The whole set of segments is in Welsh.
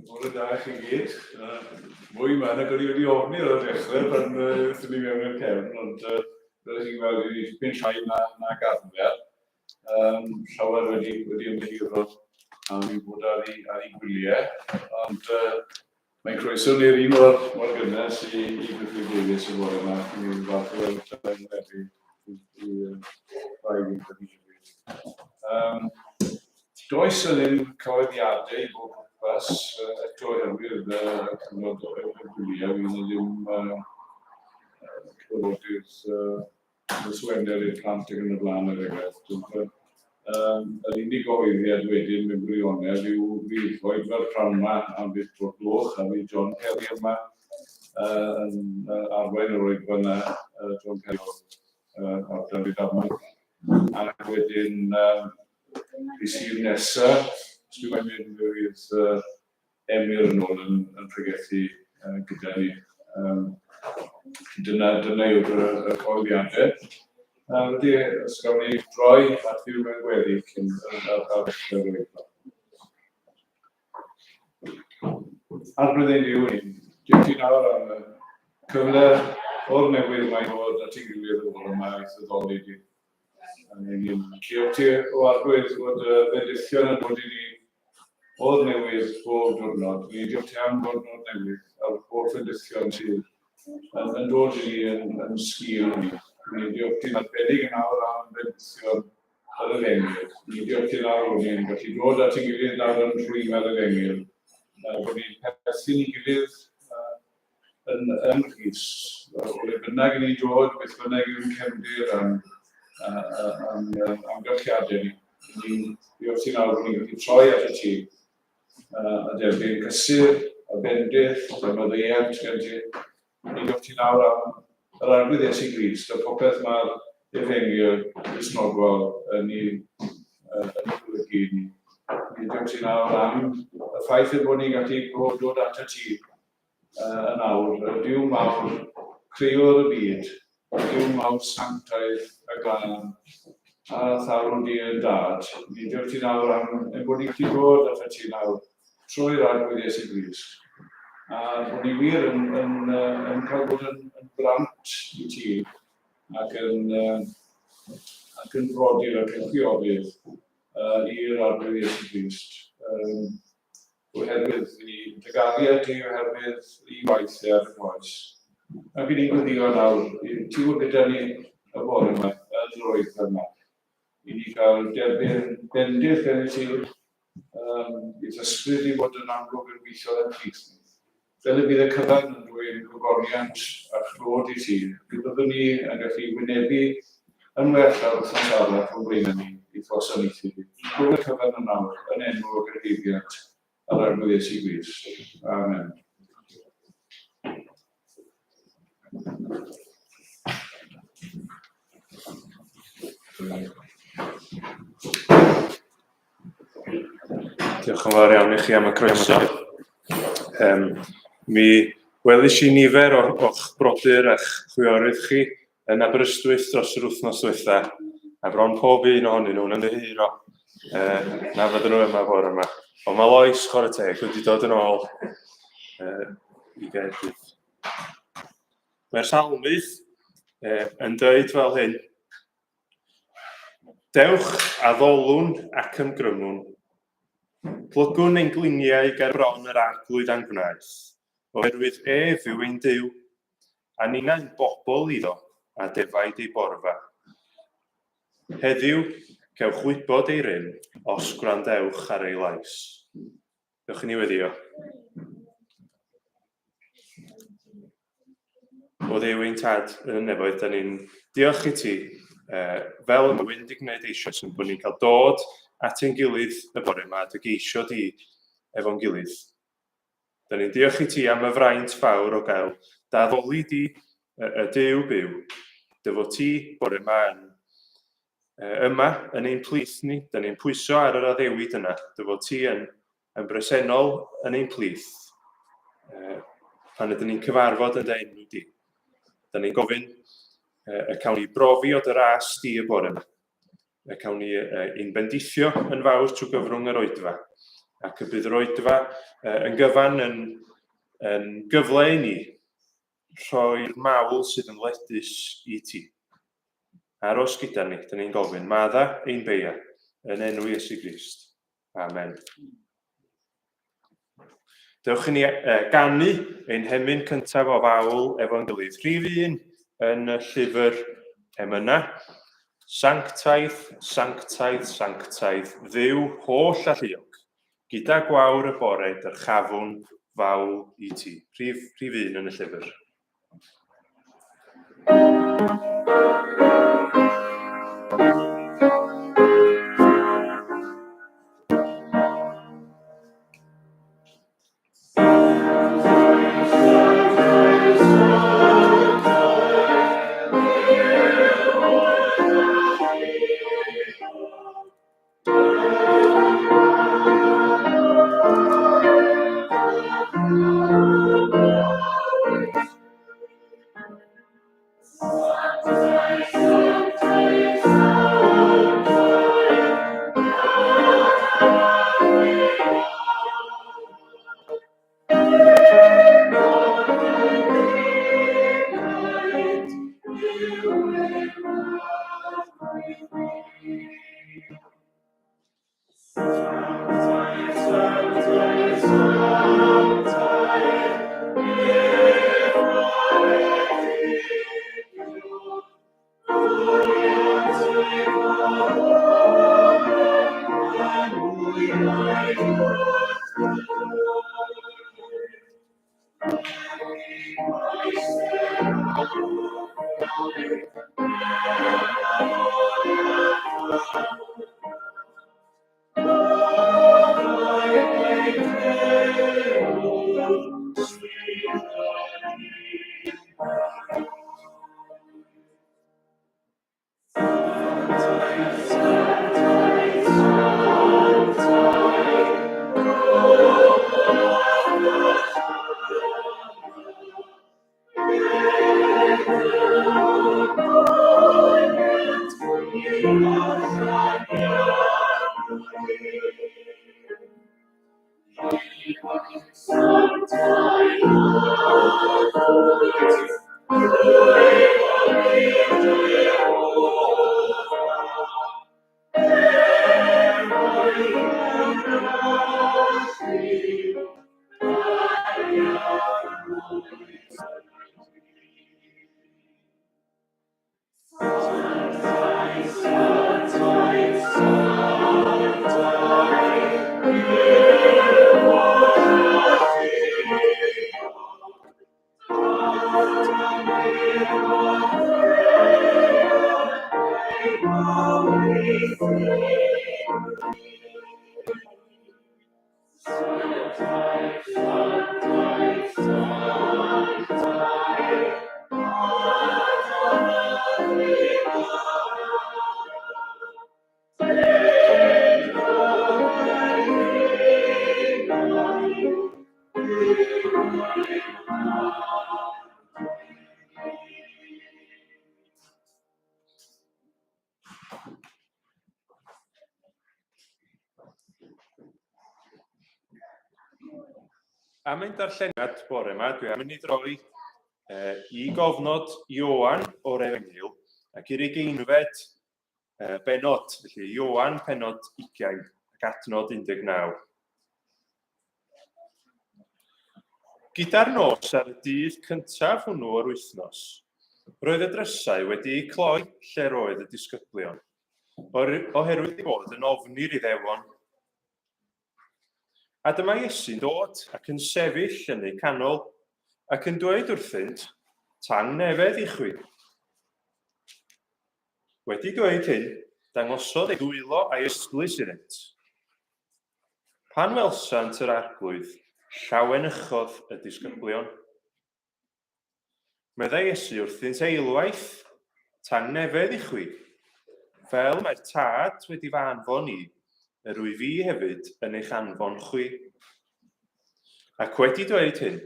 Bore da i chi gyd. Mwy yma nag o'n i wedi ofni ar y dechrau pan wrthyn ni mewn i'r cefn, ond fel ych chi'n gweld, wedi dipyn llai na, na arfer. Llawer wedi, wedi ymddiheuro am ei bod ar ei, ar ei gwyliau, ond mae'n croeso ni'r un mor, mor gynnes i, i Gruffydd Davies y bore yma. Ni'n falch o weld yn wynebu i, i, rai gyda ni hefyd. Um, Does 'na ddim cyhoeddiadau i bob pwrpas eto oherwydd y cyfnod y gwyliau, fydd 'na ddim cyfarfodydd nos Wener i'r plant ac yn y blaen er enghraifft. Ond yr unig gyhoeddiad wedyn mewn gwirionedd yw fydd oedfa'r pnawn 'ma am bump o'r gloch a fydd John Parry yma yn arwain yr oedfa yna, John Parry o ardal Rhydaman. Ac wedyn y Sul nesa, os dwi'n moyn mynd, fe fydd Emyr yn ôl yn, yn pregethu gyda ni. Dyna, dyna yw'r y cyhoeddiadau. Felly, os gawn ni droi at Dduw mewn gweddi cyn ar ddechrau'r oedfa. Arglwydd ein Duw ni, diolch ti nawr am y cyfle o'r newydd mae fod at ei gilydd y bore yma i addoli di. A ni'n diolch ti o Arglwydd fod y fendithion yn dod i ni o'r newydd bob diwrnod. Ni'n diolch ti am ddiwrnod newydd a'r holl fendithion sydd yn, yn dod i ni yn, yn sgil hynny. Ni'n diolch ti'n arbennig yn awr am fendithion yr efengyl. Ni'n diolch ti'n awr bod ni'n gallu dod at ein gilydd nawr yn rhwym yr efengyl. Bod ni'n perthyn i gilydd yn, yn Nghrist, o le bynnag i ni'n dod, beth bynnag yw'n cefndir a'n, a'n, amgylchiadau ni. Ni'n diolch ti nawr bod ni'n gallu troi at y ti a derbyn cysur a bendith a maddeuant gen ti. Ni'n diolch ti nawr am yr Arglwydd Iesu Grist a popeth mae'r efengyl Gristnogol yn ei, yn ei golygu i ni. Ni'n diolch ti nawr am y ffaith ein bod ni'n gallu dod at y ti yn awr, y Duw mawr, crëwr y byd, y Duw mawr sanctaidd a glân, a tharw di yn dad. Ni diolch ti nawr am ein bod ni'n gallu dod at ti nawr trwy'r Arglwydd Iesu Grist. A bod ni wir yn, yn, yn cael bod yn, yn blant i ti ac yn, ac yn brodyr ac yn chwiorydd i'r Arglwydd Iesu Grist. Um, oherwydd i dy gariad di, oherwydd i waith e ar y groes. Ac i ni'n gweddio nawr, ti fod gyda ni y bore yma, yn yr oedfa yma. i ni gael derbyn bendith gen i ti, i'th ysbryd i fod yn amlwg yn gweithio yn plith ni. Fel y bydd y cyfan yn dwyn gogoniant a chlod i ti, fe byddwn ni yn gallu wynebu yn well ar wythnos arall o'n blaenau ni i'th wasanaethu di. Rhown y cyfan yn awr yn enw o gyrhaeddiad yr Arglwydd Iesu Grist. Amen. Diolch yn fawr iawn i chi am y croeso. Mi welis i nifer o'ch brodyr a'ch chwiorydd chi yn Aberystwyth dros yr wythnos ddiwetha, a bron pob un ohonyn nhw'n ymddiheuro na fydden nhw yma bore yma. Ond mae Lois, chwarae teg, wedi dod yn ôl i Gaerdydd. Mae'r salmydd yn dweud fel hyn, Dewch, addolwn ac ymgrymwn. Plygwn ein gliniau ger bron yr Arglwydd a'n gwnaeth, oherwydd ef yw ein Duw, a ninnau'n bobl iddo, a defaid ei borfa. Heddiw, cewch wybod ei rym os gwrandewch ar ei lais. Dewch i ni weddio. O Dduw ein Tad yn y nefoedd, da ni'n diolch i ti, fel y mae Wyn wedi gwneud eisoes, yn bod ni'n cael dod at ein gilydd y bore yma, dy geisio di efo'n gilydd. Da ni'n diolch i ti am y fraint fawr o gael daddoli di y Duw byw, dy fod ti bore yma yn yma yn ein plith ni, da ni'n pwyso ar yr addewid yna, dy fod ti yn yn bresennol yn ein plith pan ydyn ni'n cyfarfod yn dy enw di. Da ni'n gofyn y cawn ni brofi o dy ras di y bore yma. Y cawn ni ein bendithio yn fawr trwy gyfrwng yr oedfa. Ac y bydd yr oedfa yn gyfan yn, yn gyfle i ni rhoi'r mawl sydd yn wledus i ti. Aros gyda ni, da ni'n gofyn, madda ein beia, yn enw Iesu Grist. Amen. Dewch i ni ganu ein hemyn cyntaf o fawl efo'n gilydd. Rhif un yn y llyfr emynau. Sanctaidd, sanctaidd, sanctaidd, Dduw holl alluog. Gyda gwawr y bore dyrchafwn fawl i ti. Rhif, rhif un yn y llyfr. Am ein darlleniad bore yma, dwi am mynd i droi i gofnod Ioan o'r Efengyl ac i'r ugeinfed benod, felly Ioan penod 20 ac adnod 19. Gyda'r nos ar y dydd cyntaf hwnnw o'r wythnos, roedd y drysau wedi'u cloi lle'r oedd y disgyblion, oherwydd eu bod yn ofni'r Iddewon. A dyma Iesu'n dod ac yn sefyll yn eu canol, ac yn dweud wrthynt, Tangnefedd i chwi. Wedi dweud hyn, dangosodd ei ddwylo a'i ystlys iddynt. Pan welsant yr Arglwydd, llawenychodd y disgyblion. Meddai Iesu wrthynt eilwaith, Tangnefedd i chwi. Fel mae'r Tad wedi fy anfon i, yr wyf fi hefyd yn eich anfon chwi. Ac wedi dweud hyn,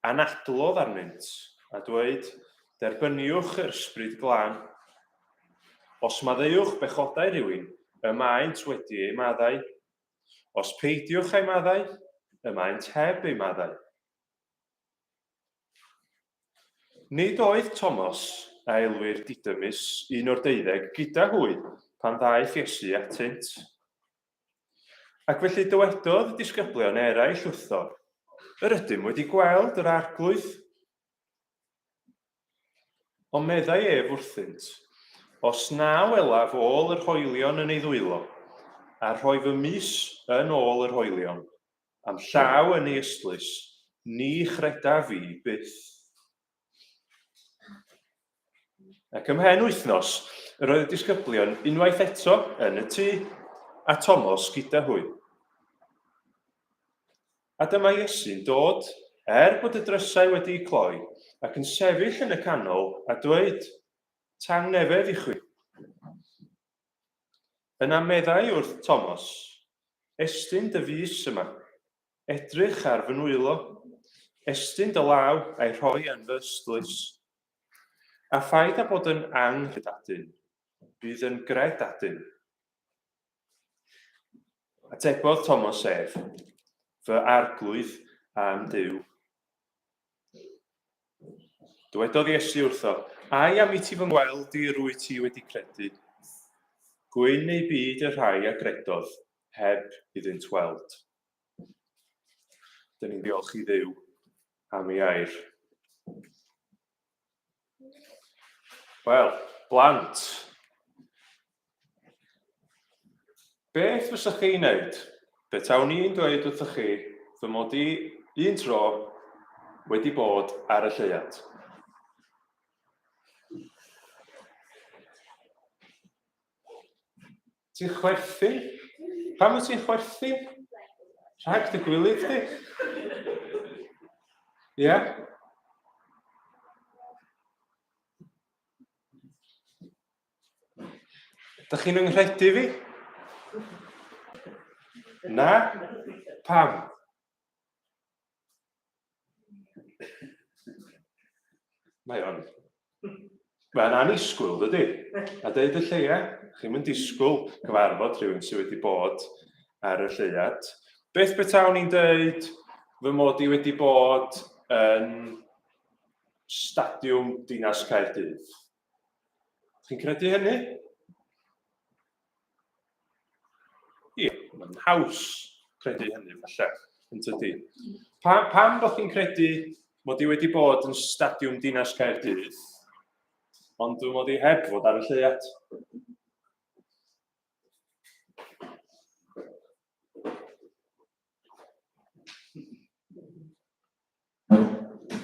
anadlodd arnynt, a dweud, Derbyniwch yr Ysbryd Glân. Os maddeuwch bechodau rhywun, y maent wedi eu maddau. Os peidiwch â'i maddau, y maent heb eu maddau. Nid oedd Tomos, a elwir Didymus, un o'r deuddeg, gyda hwy pan ddaeth Iesu atynt. Ac felly dywedodd y disgyblion eraill wrtho, Yr ydym wedi gweld yr Arglwydd. Ond meddai ef wrthynt, Os na welaf ôl yr hoelion yn ei ddwylo, a rhoi fy mys yn ôl yr hoelion, A'm llaw yn ei ystlys, ni chredaf fi byth. Ac ymhen wythnos, yr oedd y disgyblion unwaith eto yn y tŷ, a Tomos gyda hwy. A dyma Iesu'n dod, er bod y drysau wedi'u cloi, ac yn sefyll yn y canol a dweud, Tangnefedd i chwi. Yna meddai wrth Tomos, Estyn dy fys yma, edrych ar fy nwylo, estyn dy law a'i rhoi yn fy ystlys. A phaid â bod yn anghredadun, bydd yn gredadun. Atebodd Tomos ef, Fy arglwydd a'm Duw. Dywedodd Iesu wrtho, Ai am i ti fy ngweld i yr wyt ti wedi credu? Gwyn eu byd y rhai a gredodd, heb iddynt weld. Dyn ni'n diolch i Dduw am ei air. Wel, blant, beth fysach chi'n wneud petawn i'n dweud wrthych chi fy mod i un tro wedi bod ar y lleuad? Ti'n chwerthin? Pam wyt ti'n chwerthin? Rhag dy gwilydd di? Ie? Yeah? Dych chi'n yng fi? Na? Pam? Mae o'n... Mae'n annisgwyl, dydy? A deud y lleia, chi'n mynd disgwyl cyfarfod rhywun sydd wedi bod ar y lleuad. Beth betawn i'n deud fy mod i wedi bod yn Stadiwm Dinas Caerdydd? Chi'n credu hynny? Ie, mae'n haws credu hynny falle, yn tydi. Pa, pam bod chi'n credu mod i wedi bod yn Stadiwm Dinas Caerdydd, ond dwi'n mod i heb fod ar y lleuad?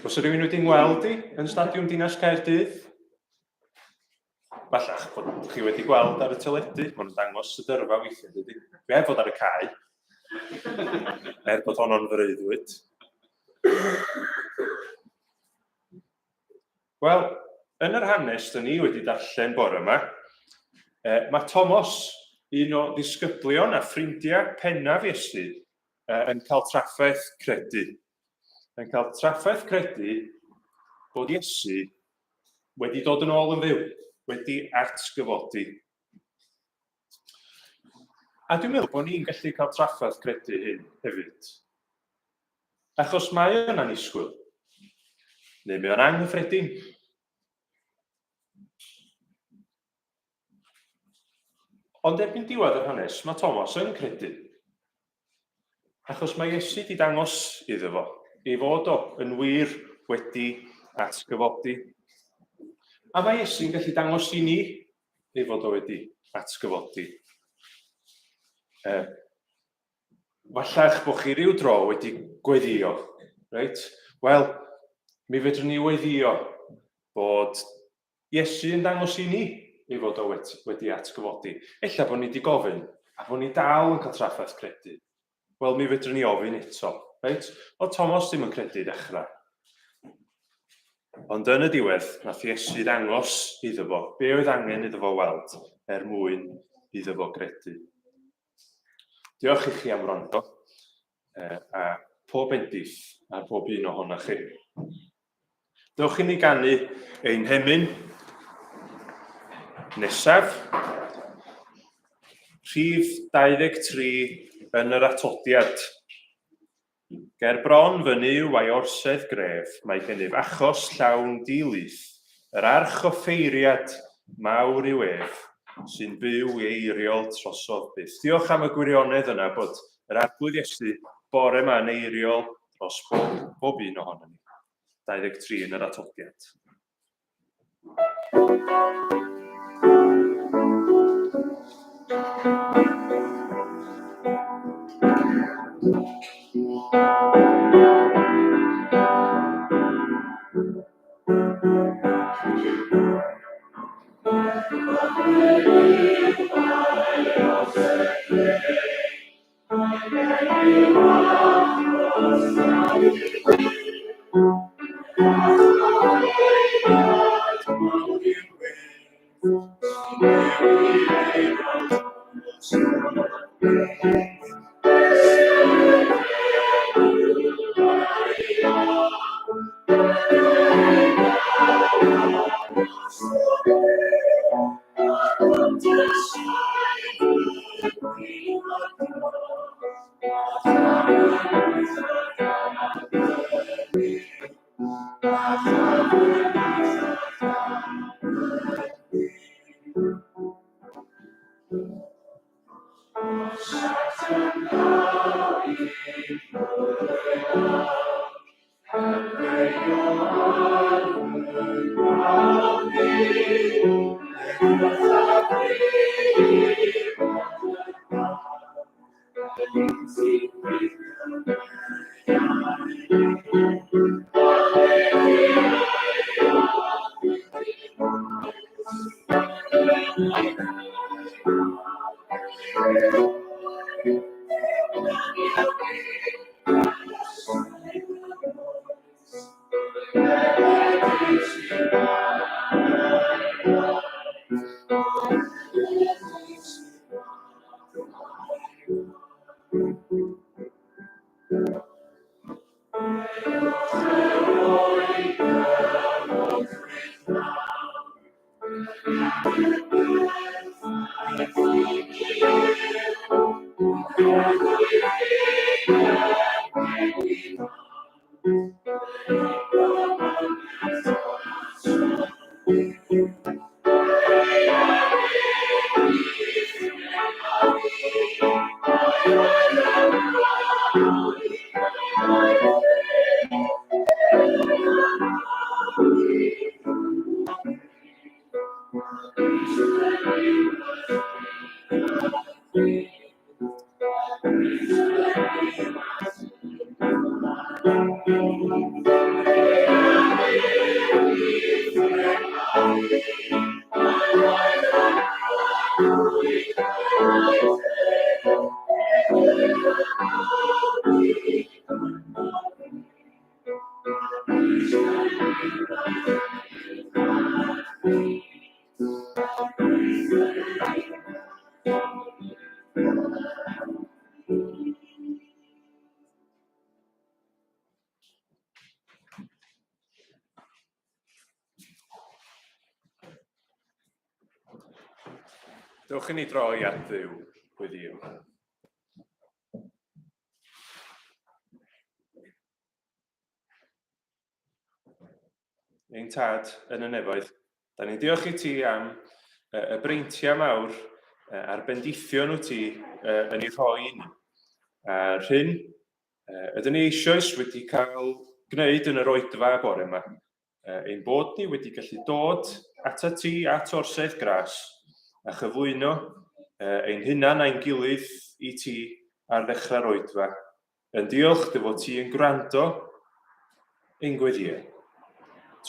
Os yw rhywun wedi ngweld i yn Stadiwm Dinas Caerdydd, falle bod chi wedi gweld ar y teledu, maen nhw'n dangos y dyrfa weithiau, dydy. Dwi heb fod ar y cae. Er bod honno'n freuddwyd. Wel, yn yr hanes dyn ni wedi darllen bore yma, mae Tomos, un o ddisgyblion a ffrindiau pennaf Iesu, yn cael trafferth credu. Yn cael trafferth credu bod Iesu wedi dod yn ôl yn fyw, wedi atgyfodi. A dwi'n meddwl bod ni'n gallu cael trafferth credu hyn hefyd. Achos mae o'n annisgwyl. Neu mae o'n anghyffredin. Ond erbyn diwedd yr hanes, mae Thomas yn credu. Achos mae Iesu wedi dangos iddo fo, ei fod o yn wir wedi atgyfodi. A mae Iesu'n gallu dangos i ni ei fod o wedi atgyfodi. E, falle eich bod chi ryw dro wedi gweddio, reit? Wel, mi fedrwn ni weddio bod Iesu yn dangos i ni ei fod o wedi atgyfodi. Ella bod ni wedi gofyn, a bod ni dal yn cael trafferth credu. Wel, mi fedrwn ni ofyn eto, reit? Oedd Thomas ddim yn credu i ddechrau. Ond yn y diwedd, nath Iesu ddangos iddo fo be oedd angen iddo fo weld er mwyn iddo fo gredu. Diolch i chi am wrando, a pob bendith ar bob un ohonoch chi. Dewch i ni ganu ein hemyn nesaf. Rhif 23 yn yr atodiad. Ger bron fy Nuw a'i orsedd gref, mae gennyf achos llawn di-lith, yr archoffeiriad mawr yw ef, sy'n byw i eiriol trosodd byth. Diolch am y gwirionedd yna bod yr Arglwydd Iesu bore yma yn eiriol dros bob, bob un ohonom ni. 23 yn yr atodiad. Dewch i ni droi at Dduw gweddio. Ein tad yn y nefoedd, da ni'n diolch i ti am y breintiau mawr a'r bendithion wyt ti yn ei rhoi i ni. A'r hyn ydyn ni eisoes wedi cael gwneud yn yr oedfa y bore yma, ein bod ni wedi gallu dod atat ti at orsedd gras a chyflwyno ein hunan a'n gilydd i ti ar ddechrau'r oedfa. Yn diolch dy fod ti yn gwrando ein gweddïau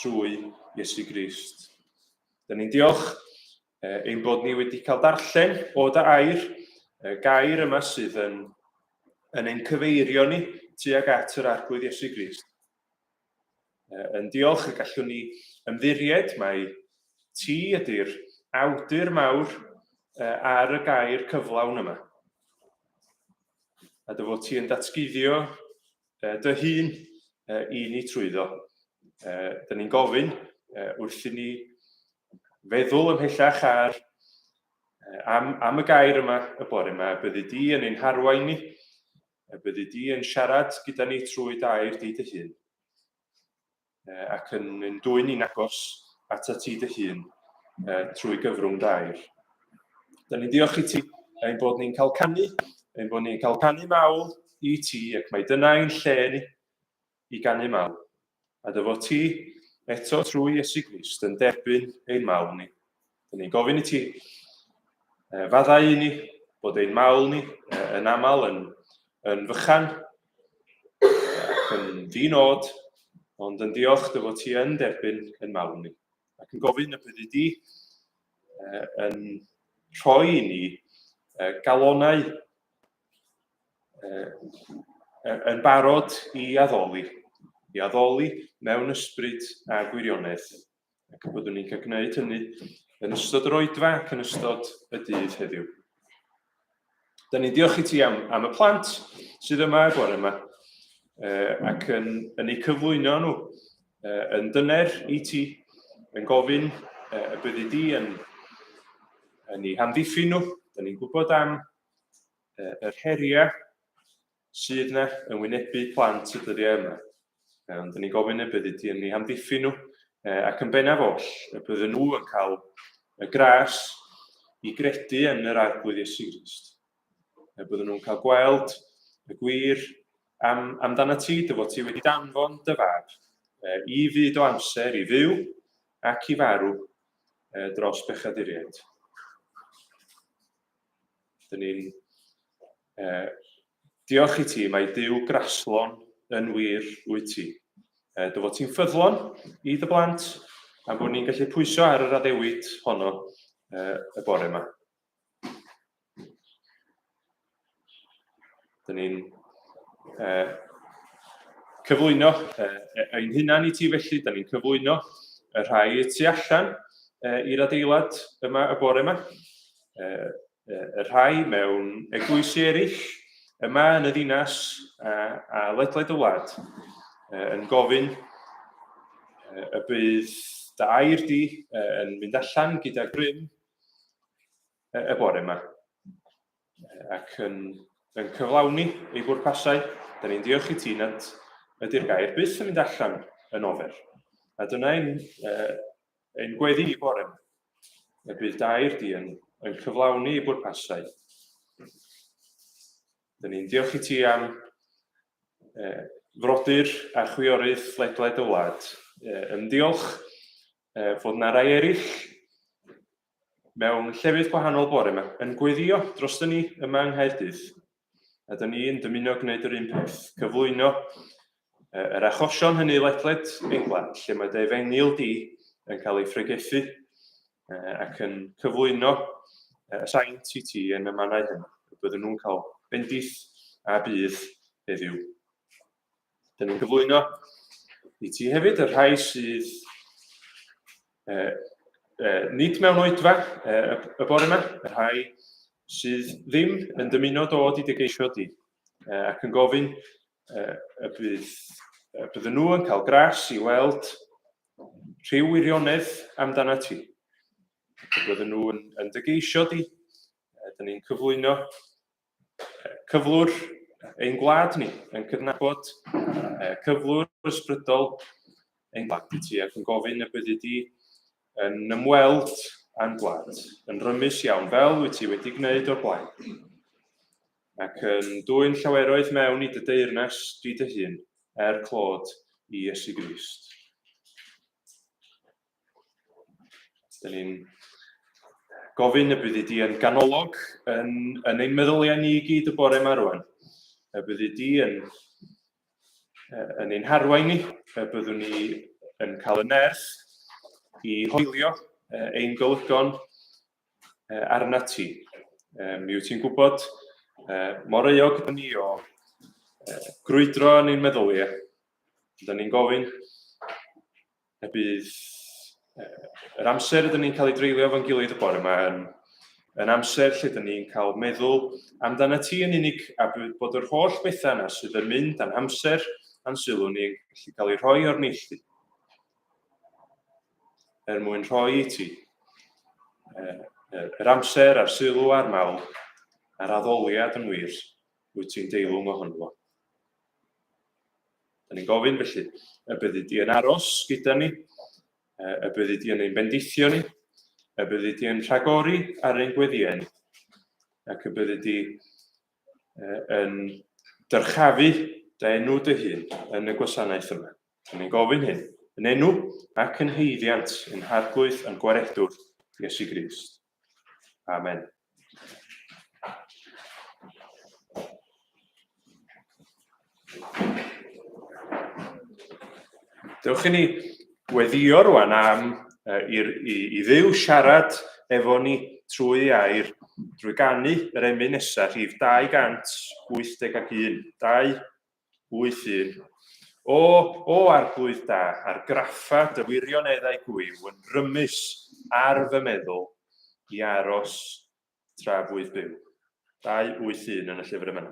trwy Iesu Grist. Dyn ni'n diolch ein bod ni wedi cael darllen o dy air, y gair yma sydd yn, yn ein cyfeirio ni tuag at yr Arglwydd Iesu Grist. Yn diolch y gallwn ni ymddiried mai ti ydy'r awdur mawr ar y gair cyflawn yma. A dy fod ti yn datguddio dy hun i ni trwyddo. Dyn ni'n gofyn wrth i ni feddwl ymhellach ar am, am y gair yma y bore yma, byddi di yn ein harwain ni, Y byddi di yn siarad gyda ni trwy dair di dy hun, ac yn, yn dwyn ni'n agos atat ti dy hun trwy gyfrwng dair. Da ni'n diolch i ti ein bod ni'n cael canu, ein bod ni'n cael canu mawl i ti, ac mae dyna ein lle ni i ganu mawl. A dy fod ti eto trwy Iesu Grist yn derbyn ein mawl ni. Dyn ni'n gofyn i ti faddau i ni bod ein mawl ni yn aml yn, yn fychan ac yn ddi-nod, ond yn diolch dy fod ti yn derbyn ein mawl ni. Ac yn gofyn y byddi di yn rhoi i ni galonau yn barod i addoli, i addoli mewn ysbryd a gwirionedd, ac y byddwn ni'n cael gwneud hynny yn ystod yr oedfa ac yn ystod y dydd heddiw. Da ni'n diolch i ti am, am y plant sydd yma y bore yma, ac yn, yn eu cyflwyno nhw yn dyner i ti, yn gofyn y byddi di yn, yn eu hamddiffyn nhw. Da ni'n gwybod am yr heriau sydd yna yn wynebu plant y dyddiau yma. Ond dyn ni'n gofyn y byddi di yn eu hamddiffyn nhw, ac yn bennaf oll, y bydden nhw yn cael y gras i gredu yn yr Arglwydd Iesu Grist. Y bydden nhw'n cael gweld y gwir am, amdana ti, dy fod ti wedi danfon dy fab i fyd o amser, i fyw ac i farw dros bechaduriaid. Dyn ni'n eh, diolch i ti, mae Duw graslon yn wir wyt ti. Eh, dy fod ti'n ffyddlon i dy blant, a bod ni'n gallu pwyso ar yr addewid honno eh, y bore yma. Dyn ni'n eh, cyflwyno eh, ein hunan i ti felly, dyn ni'n cyflwyno y rhai y tu allan eh, i'r adeilad yma y bore yma. Y rhai mewn eglwysi eraill yma yn y ddinas a, a ledled y wlad yn gofyn y bydd dy air di yn mynd allan gyda grym y bore yma ac yn, yn cyflawni ei bwrpasau. Da ni'n diolch i ti nad ydy'r gair byth yn mynd allan yn ofer. A dyna ein, ein gweddi i bore yma. Y bydd dair di yn, yn cyflawni ei bwrpasau. Dyn ni'n diolch i ti am eh, frodyr a chwiorydd ledled y wlad. Eh, yn diolch eh, fod na rai eraill mewn llefydd gwahanol bore yma yn gweddio dros ni yma yng Nghaerdydd. A dyn ni'n dymuno gwneud yr un peth, cyflwyno yr achosion hynny ledled ein gwlad, lle mae dy efengyl di yn cael ei phregethu ac yn cyflwyno y saint i ti yn y mannau hyn. Byddwn nhw'n cael bendith a budd heddiw. Dyn ni'n gyflwyno i ti hefyd y rhai sydd eh, eh, nid mewn oedfa eh, y bore yma, y rhai sydd ddim yn dymuno dod i dy geisio di, eh, ac yn gofyn eh, y bydd, y bydden nhw yn cael gras i weld rhyw wirionedd amdana ti. Ac y bydden nhw yn, yn dy geisio di. Dyn ni'n cyflwyno cyflwr ein gwlad ni, yn cydnabod cyflwr ysbrydol ein gwlad i ti ac yn gofyn y byddi di yn ymweld â'n gwlad, yn rymus iawn, fel wyt ti wedi gwneud o'r blaen, ac yn dwyn llaweroedd mewn i dy deyrnas di dy hun, er clod i Iesu Grist. Dyn ni'n gofyn y byddi di yn ganolog yn, yn ein meddyliau ni i gyd y bore yma rwan. Y byddi di yn, yn ein harwain ni, y byddwn ni yn cael y nerth i hoelio ein golygon arna ti. Mi wyt ti'n gwybod mor euog ydyn ni o grwydro yn ein meddyliau. Dyn ni'n gofyn y bydd yr amser ydyn ni'n cael ei dreulio efo'n gilydd y bore yma yn, yn amser lle ydyn ni'n cael meddwl amdano ti yn unig a bod yr holl bethau yna sydd yn mynd a'n hamser a'n sylw ni yn gallu cael ei rhoi o'r neilltu er mwyn rhoi i ti yr amser a'r sylw a'r mawl a'r addoliad yn wir wyt ti'n deilwng ohono fo. Da ni'n gofyn felly y byddi di yn aros gyda ni, y byddi di yn ein bendithio ni, y byddi di yn rhagori ar ein gweddïau ni, ac y byddi di yn dyrchafu dy enw dy hun yn y gwasanaeth yma. Da ni'n gofyn hyn yn enw ac yn haeddiant yn Harglwydd yn Gwaredwr Iesu Grist. Amen. Dewch i ni weddio rwan am uh, i, i, i Dduw siarad efo ni trwy air, drwy ganu yr emyn nesaf, rhif 281, 281. O, o arglwydd da, argraffa dy wirioneddau gwiw yn rymus ar fy meddwl i aros tra fwydd byw. 281 yn y llyfr yma.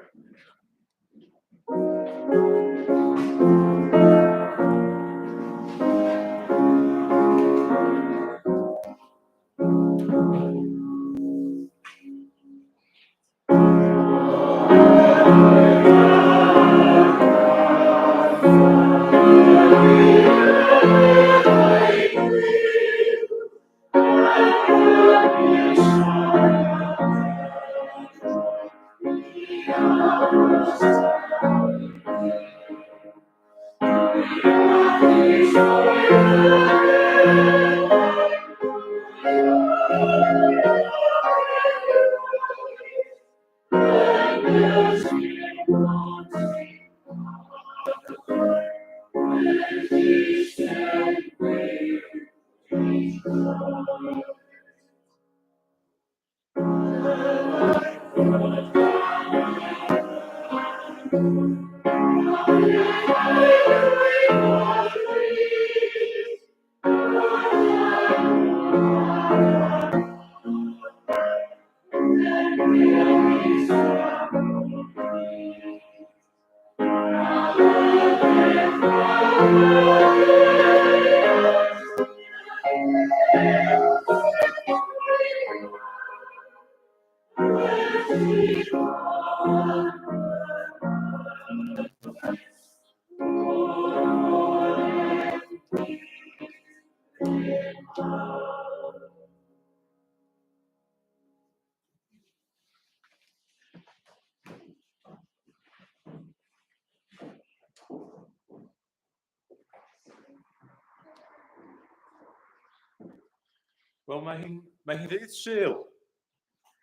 Wel, mae hi'n mae hi ddydd Sul.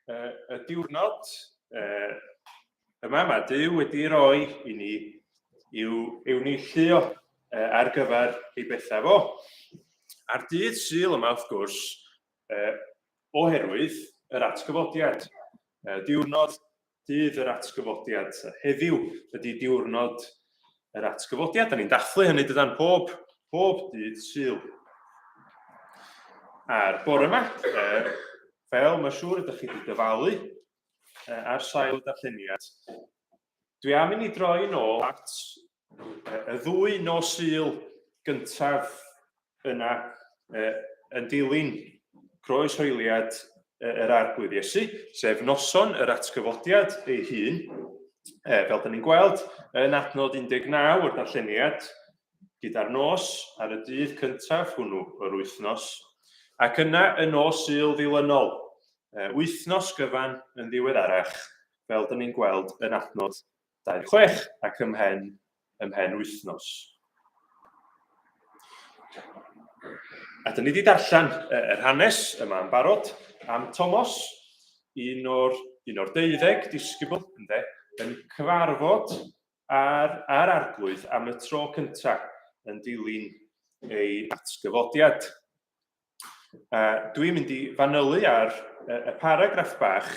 Uh, y diwrnod uh, yma mae Duw wedi roi i ni i'w, i'w neilltuo uh, ar gyfer ei bethau fo. A'r dydd Sul yma, wrth gwrs, uh, oherwydd yr atgyfodiad. Uh, diwrnod dydd yr atgyfodiad. Heddiw ydy diwrnod yr atgyfodiad. Da ni'n dathlu hynny dydan pob, pob dydd Sul. A'r bore yma, uh, fel mae'n siŵr ydych chi wedi dyfalu uh, ar sail y darlleniad, dwi am i ni droi nôl at y ddwy nos Sul gyntaf yna uh, yn dilyn croeshoeliad yr Arglwydd Iesu, sef noson yr atgyfodiad ei hun, fel da ni'n gweld yn adnod 19 o'r darlleniad, gyda'r nos ar y dydd cyntaf hwnnw o'r wythnos, ac yna y nos Sul ddilynol, wythnos gyfan yn ddiweddarach, fel da ni'n gweld yn adnod 26 ac ymhen ymhen wythnos. A dyn ni wedi darllen yr hanes yma yn barod am Thomas, un o'r, un o'r deuddeg disgybl, ynde, yn cyfarfod ar, ar arglwydd am y tro cyntaf yn dilyn ei atgyfodiad. Dwi'n mynd i fanylu ar y paragraff bach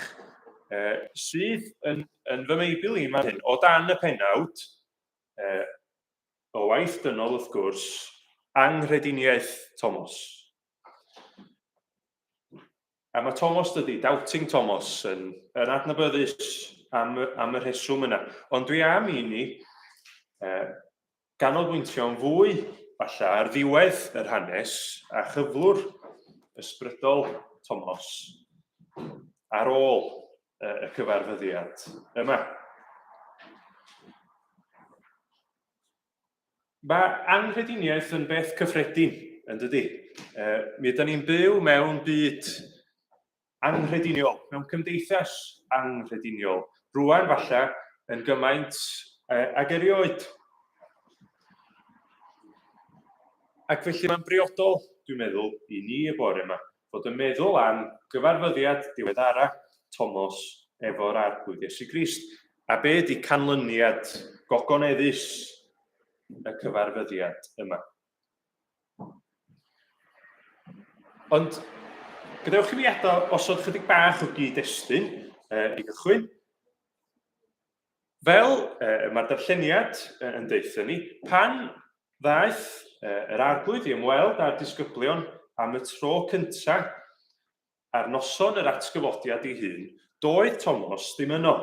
sydd yn, yn fy Meibl i fan hyn, o dan y penawd, o waith dynol wrth gwrs, anghrediniaeth Thomas. A mae Thomas dydy, Doubting Thomas, yn, yn adnabyddus am, am y rheswm yna. Ond dwi am i ni ganolbwyntio'n fwy, falle, ar ddiwedd yr hanes a chyflwr ysbrydol Tomos ar ôl y cyfarfyddiad yma. Mae anghrediniaeth yn beth cyffredin, yn dydy? Mi ydym ni'n byw mewn byd anghrediniol, mewn cymdeithas anghrediniol. Rwan, falle, yn gymaint ag erioed. Ac felly mae'n briodol, dwi'n meddwl, i ni y bore yma, fod yn meddwl am gyfarfyddiad diweddara Tomos efo'r Arglwydd Iesu Grist, a be ydy canlyniad gogoneddus y cyfarfyddiad yma. Ond gadewch i fi adael osod chydig bach o gyd-destun i gychwyn. Fel mae'r darlleniad yn deutha ni, pan ddaeth yr Arglwydd i ymweld â'r disgyblion am y tro cyntaf ar noson yr atgyfodiad ei hun, doedd Tomos ddim yno.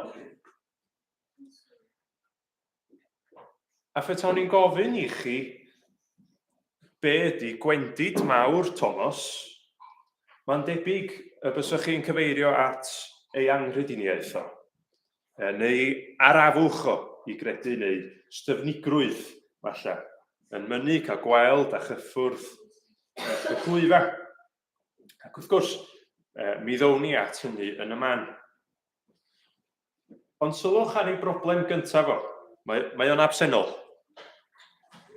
A phetawn i'n gofyn i chi be ydy gwendid mawr Tomos, mae'n debyg y byswch chi'n cyfeirio at ei anghrediniaeth o, neu arafwch o i gredu neu styfnigrwydd, falle, yn mynnu cael gweld a chyffwrdd y clwyfa. Ac wrth gwrs, mi ddown ni at hynny yn y man. Ond sylwch ar ei broblem gyntaf o. Mae, mae o'n absennol.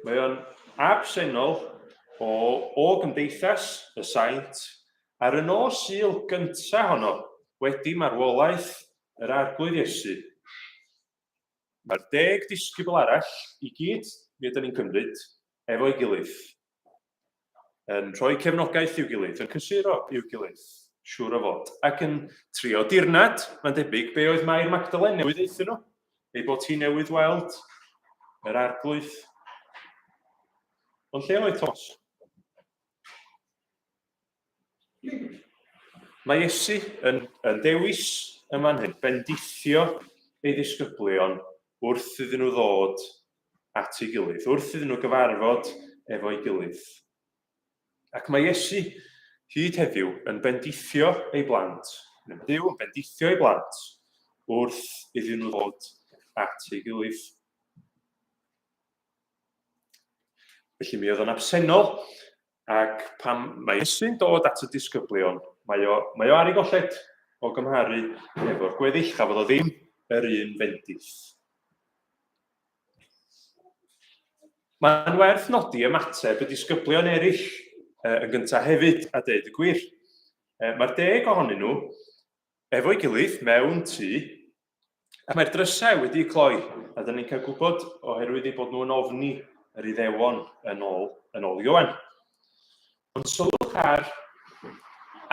Mae o'n absennol o, o gymdeithas y saint ar y nos Sul gyntaf honno wedi marwolaeth yr Arglwydd Iesu. Mae'r deg disgybl arall i gyd, mi ydyn ni'n cymryd, efo'i gilydd. yn rhoi cefnogaeth i'w gilydd, yn cysuro i'w gilydd, siŵr o fod, ac yn trio dirnad, mae'n debyg, be oedd Mair Magdalen newydd ddeutha nhw, ei bod hi newydd weld yr arglwydd. Ond lle oedd Thomas? Mae Iesu yn, yn dewis yn fan hyn, bendithio ei ddisgyblion wrth iddyn nhw ddod at ei gilydd, wrth iddyn nhw gyfarfod efo'i gilydd. Ac mae Iesu hyd heddiw yn bendithio ei blant, neu mae Duw yn bendithio ei blant wrth iddyn nhw ddod at ei gilydd. Felly mi oedd o'n absennol Ac pan mae Iesu'n dod at y disgyblion, mae o, mae o ar ei golled o gymharu efo'r gweddill, chafodd o ddim yr un fendith. Mae'n werth nodi ymateb y disgyblion eraill yn gyntaf hefyd, a deud y gwir. Mae'r deg ohonyn nhw efo'i gilydd mewn tŷ Ac mae'r drysau wedi'u cloi, a dyn ni'n cael gwybod oherwydd eu bod nhw'n ofni yr Iddewon yn ôl, yn ôl Ioan. Ond sylwch ar,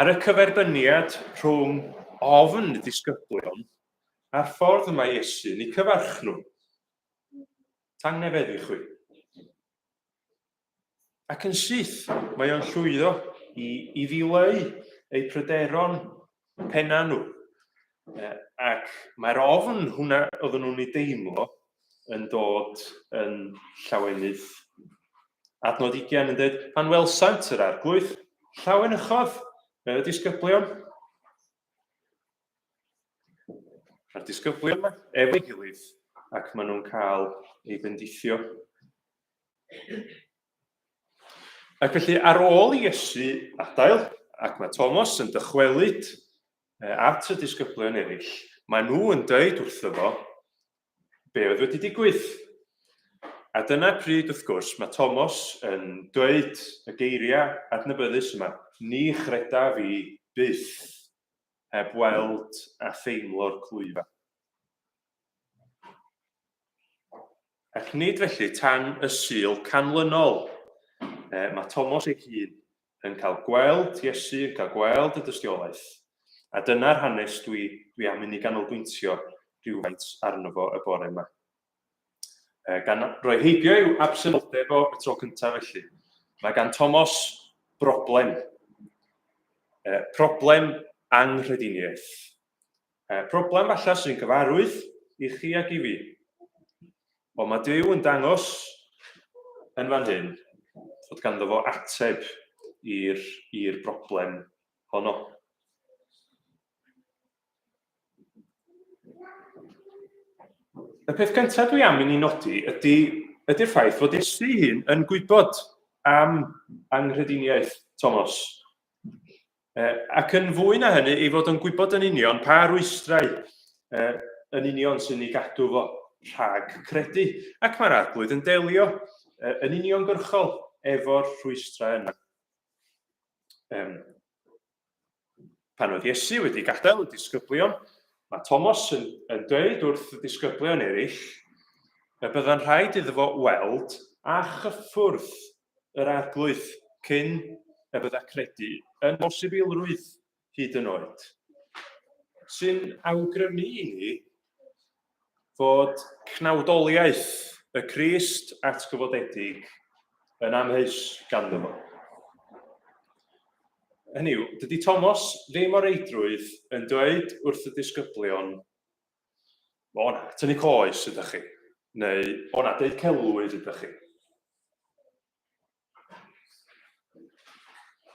ar y cyferbyniad rhwng ofn y disgyblion a'r ffordd y mae Iesu'n eu cyfarch nhw. Tangnefedd i chwi. Ac yn syth, mae o'n llwyddo i, i ddileu eu pryderon penna nhw. Ac mae'r ofn hwnna oedden nhw'n ei deimlo yn dod yn llawenydd. Adnod 20 yn dweud, pan welsant yr arglwydd, llawenychodd y disgyblion. Mae'r disgyblion yma efo'i gilydd ac maen nhw'n cael eu bendithio. Ac felly ar ôl i Iesu adael, ac mae Thomas yn dychwelyd at y disgyblion eraill, maen nhw yn dweud wrtho fo be oedd wedi digwydd. A dyna pryd, wrth gwrs, mae Thomas yn dweud y geiriau adnabyddus yma, ni chredaf i byth heb weld a theimlo'r clwyfau. Ac nid felly tan y Sul canlynol. E, mae Tomos ei hun yn cael gweld Iesu, yn cael gweld y dystiolaeth. A dyna'r hanes dwi, dwi am i ni ganolbwyntio rhywfaint arno fo y bore yma. E, gan roi heibio i'w absenoldeb o y tro cyntaf felly, mae gan Tomos broblem. E, problem anghrediniaeth. E, problem falle sy'n gyfarwydd i chi ac i fi. Ond mae Duw yn dangos yn fan hyn fod ganddo fo ateb i'r broblem honno. Y peth cyntaf dwi am i ni nodi ydy, ydy'r ffaith fod Iesu hun yn gwybod am anghrediniaeth Thomas. Ac yn fwy na hynny, ei fod yn gwybod yn union pa rwystrau yn union sy'n ei gadw fo rhag credu. Ac mae'r arglwydd yn delio yn uniongyrchol efo'r rhwystrau yna. Um, pan oedd Iesu wedi gadael y disgyblion, mae Thomas yn, yn dweud wrth y disgyblion eraill y bydda'n rhaid iddo fo weld a chyffwrdd yr Arglwydd cyn y bydda credu yn bosibilrwydd hyd yn oed, sy'n awgrymu i ni fod cnawdoliaeth y Crist atgyfodedig yn amheus ganddo fo. Hynny yw, dydy Thomas ddim o reidrwydd yn dweud wrth y disgyblion, o na, tynnu coes ydych chi, neu o na, deud celwydd ydych chi.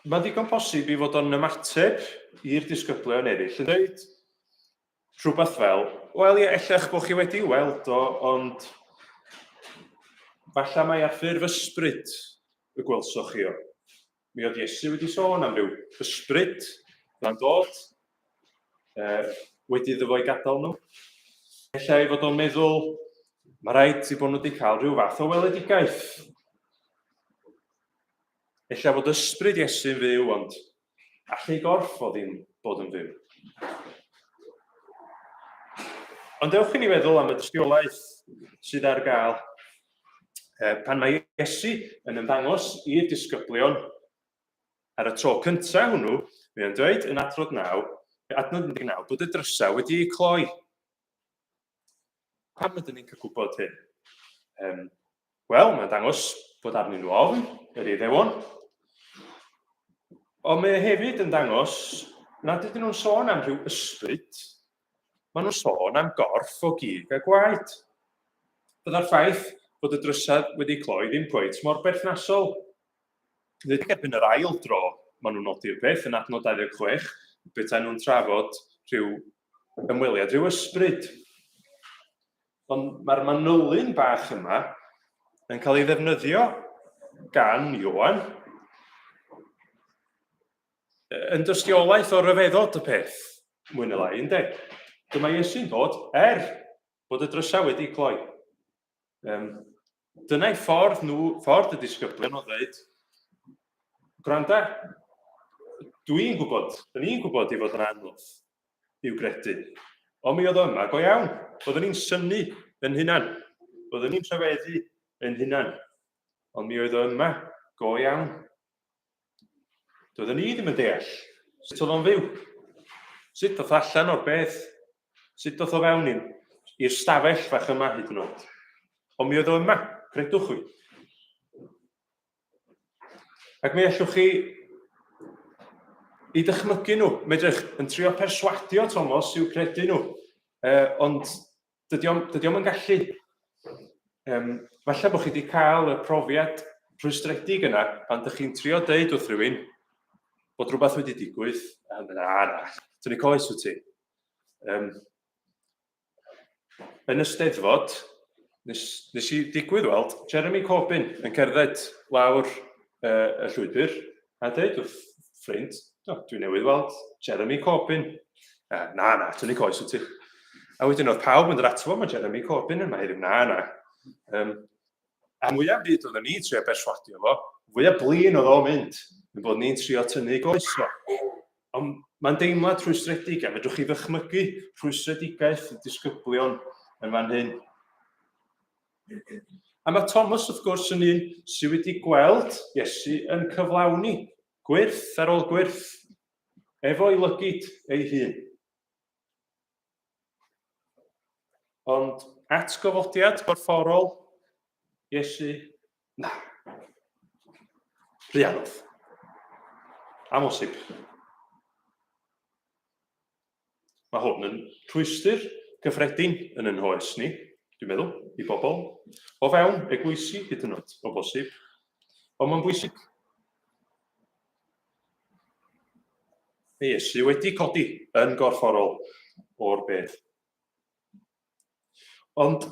Mae'n ddigon posib i fod o'n ymateb i'r disgyblion eraill yn dweud rhywbeth fel, wel ie, ella eich bod chi wedi weld o, ond falle mai ar ffurf ysbryd y gwelsoch chi o. Mi oedd Iesu wedi sôn am ryw ysbryd fydda'n dod wedi iddo fo i gadael nhw. Ella ei fod o'n meddwl, mae rhaid i bod nhw wedi cael rhyw fath o weledigaeth. Ella fod ysbryd Iesu'n fyw, ond all ei gorff o ddim bod yn fyw. Ond dewch i ni feddwl am y dystiolaeth sydd ar gael. Pan mae Iesu yn ymddangos i'r disgyblion ar y tro cyntaf hwnnw, mae o'n dweud yn adrodd 9, adnod 19, bod y drysau wedi'u cloi. Pam ydyn ni'n cael gwybod hyn? Um, Wel, mae'n dangos bod arnyn nhw ofn, yr Iddewon. Ond mae e hefyd yn dangos nad ydyn nhw'n sôn am rhyw ysbryd, maen nhw'n sôn am gorff o gig a gwaed. Byddai'r ffaith bod y drysau wedi cloi ddim cweit mor berthnasol. Nid erbyn yr ail dro maen nhw'n nodi'r peth yn adnod 26, petai nhw'n trafod rhyw ymweliad, rhyw ysbryd. Ond mae'r manylyn bach yma yn cael ei ddefnyddio gan Ioan yn dystiolaeth o ryfeddod y peth, mwy na lai, ynddo? Dyma Iesu'n dod, er bod y drysau wedi cloi. Um, dyna'i ffordd nhw, ffordd y disgyblion o ddweud, gwranda, dwi'n gwybod, dyn ni'n gwybod i fod yn anodd i'w gredu. Ond mi oedd o yma go iawn. Byddwn ni'n synnu yn hunan. Byddwn ni'n rhyfeddu yn hunan. Ond mi oedd o yma go iawn. Doeddwn ni ddim yn deall sut oedd o'n fyw. Sut ddoth allan o'r bedd. Sut ddoth o fewn i'r stafell fach yma hyd yn oed. Ond mi oedd o yma, credwch chwi. Ac mi allwch chi i dychmygu nhw, medrwch yn trio perswadio Thomas i'w credu nhw, ond dydy o'm, dydy o'm yn gallu. Um, falle bod chi wedi cael y profiad rhwystredig yna pan ydych chi'n trio deud wrth rhywun bod rhywbeth wedi digwydd, a na, na, tynnu coes wyt ti. Um, Yn y Steddfod, nes, nes i digwydd weld Jeremy Corbyn yn cerdded lawr y llwybr a dweud wrth ffrind, oh, dwi newydd weld Jeremy Corbyn. Na, na, tynnu coes wyt ti. A wedyn oedd pawb yn dod ato fo, mae Jeremy Corbyn yma heddiw. Na, na. A mwyaf byd oedden ni'n trio berswadio fo, fwyaf blin oedd o'n mynd, yn bod ni'n trio tynnu goes fo. Ond mae'n deimlad rhwystredig, a fedrwch chi ddychmygu rhwystredigaeth y disgyblion yn fan hyn. A mae Thomas, wrth gwrs, yn un sydd wedi gweld Iesu yn cyflawni gwyrth ar ôl gwyrth, efo'i lygid ei hun. Ond atgyfodiad gorfforol Iesu, na. Rhy anodd. Amhosib. Mae hwn yn rhwystr gyffredin yn yn hoes ni, dwi'n meddwl, i bobl, o fewn eglwysi hyd yn oed, o bosib. Ond mae'n bwysig. Mae Iesu wedi codi yn gorfforol o'r bedd. Ond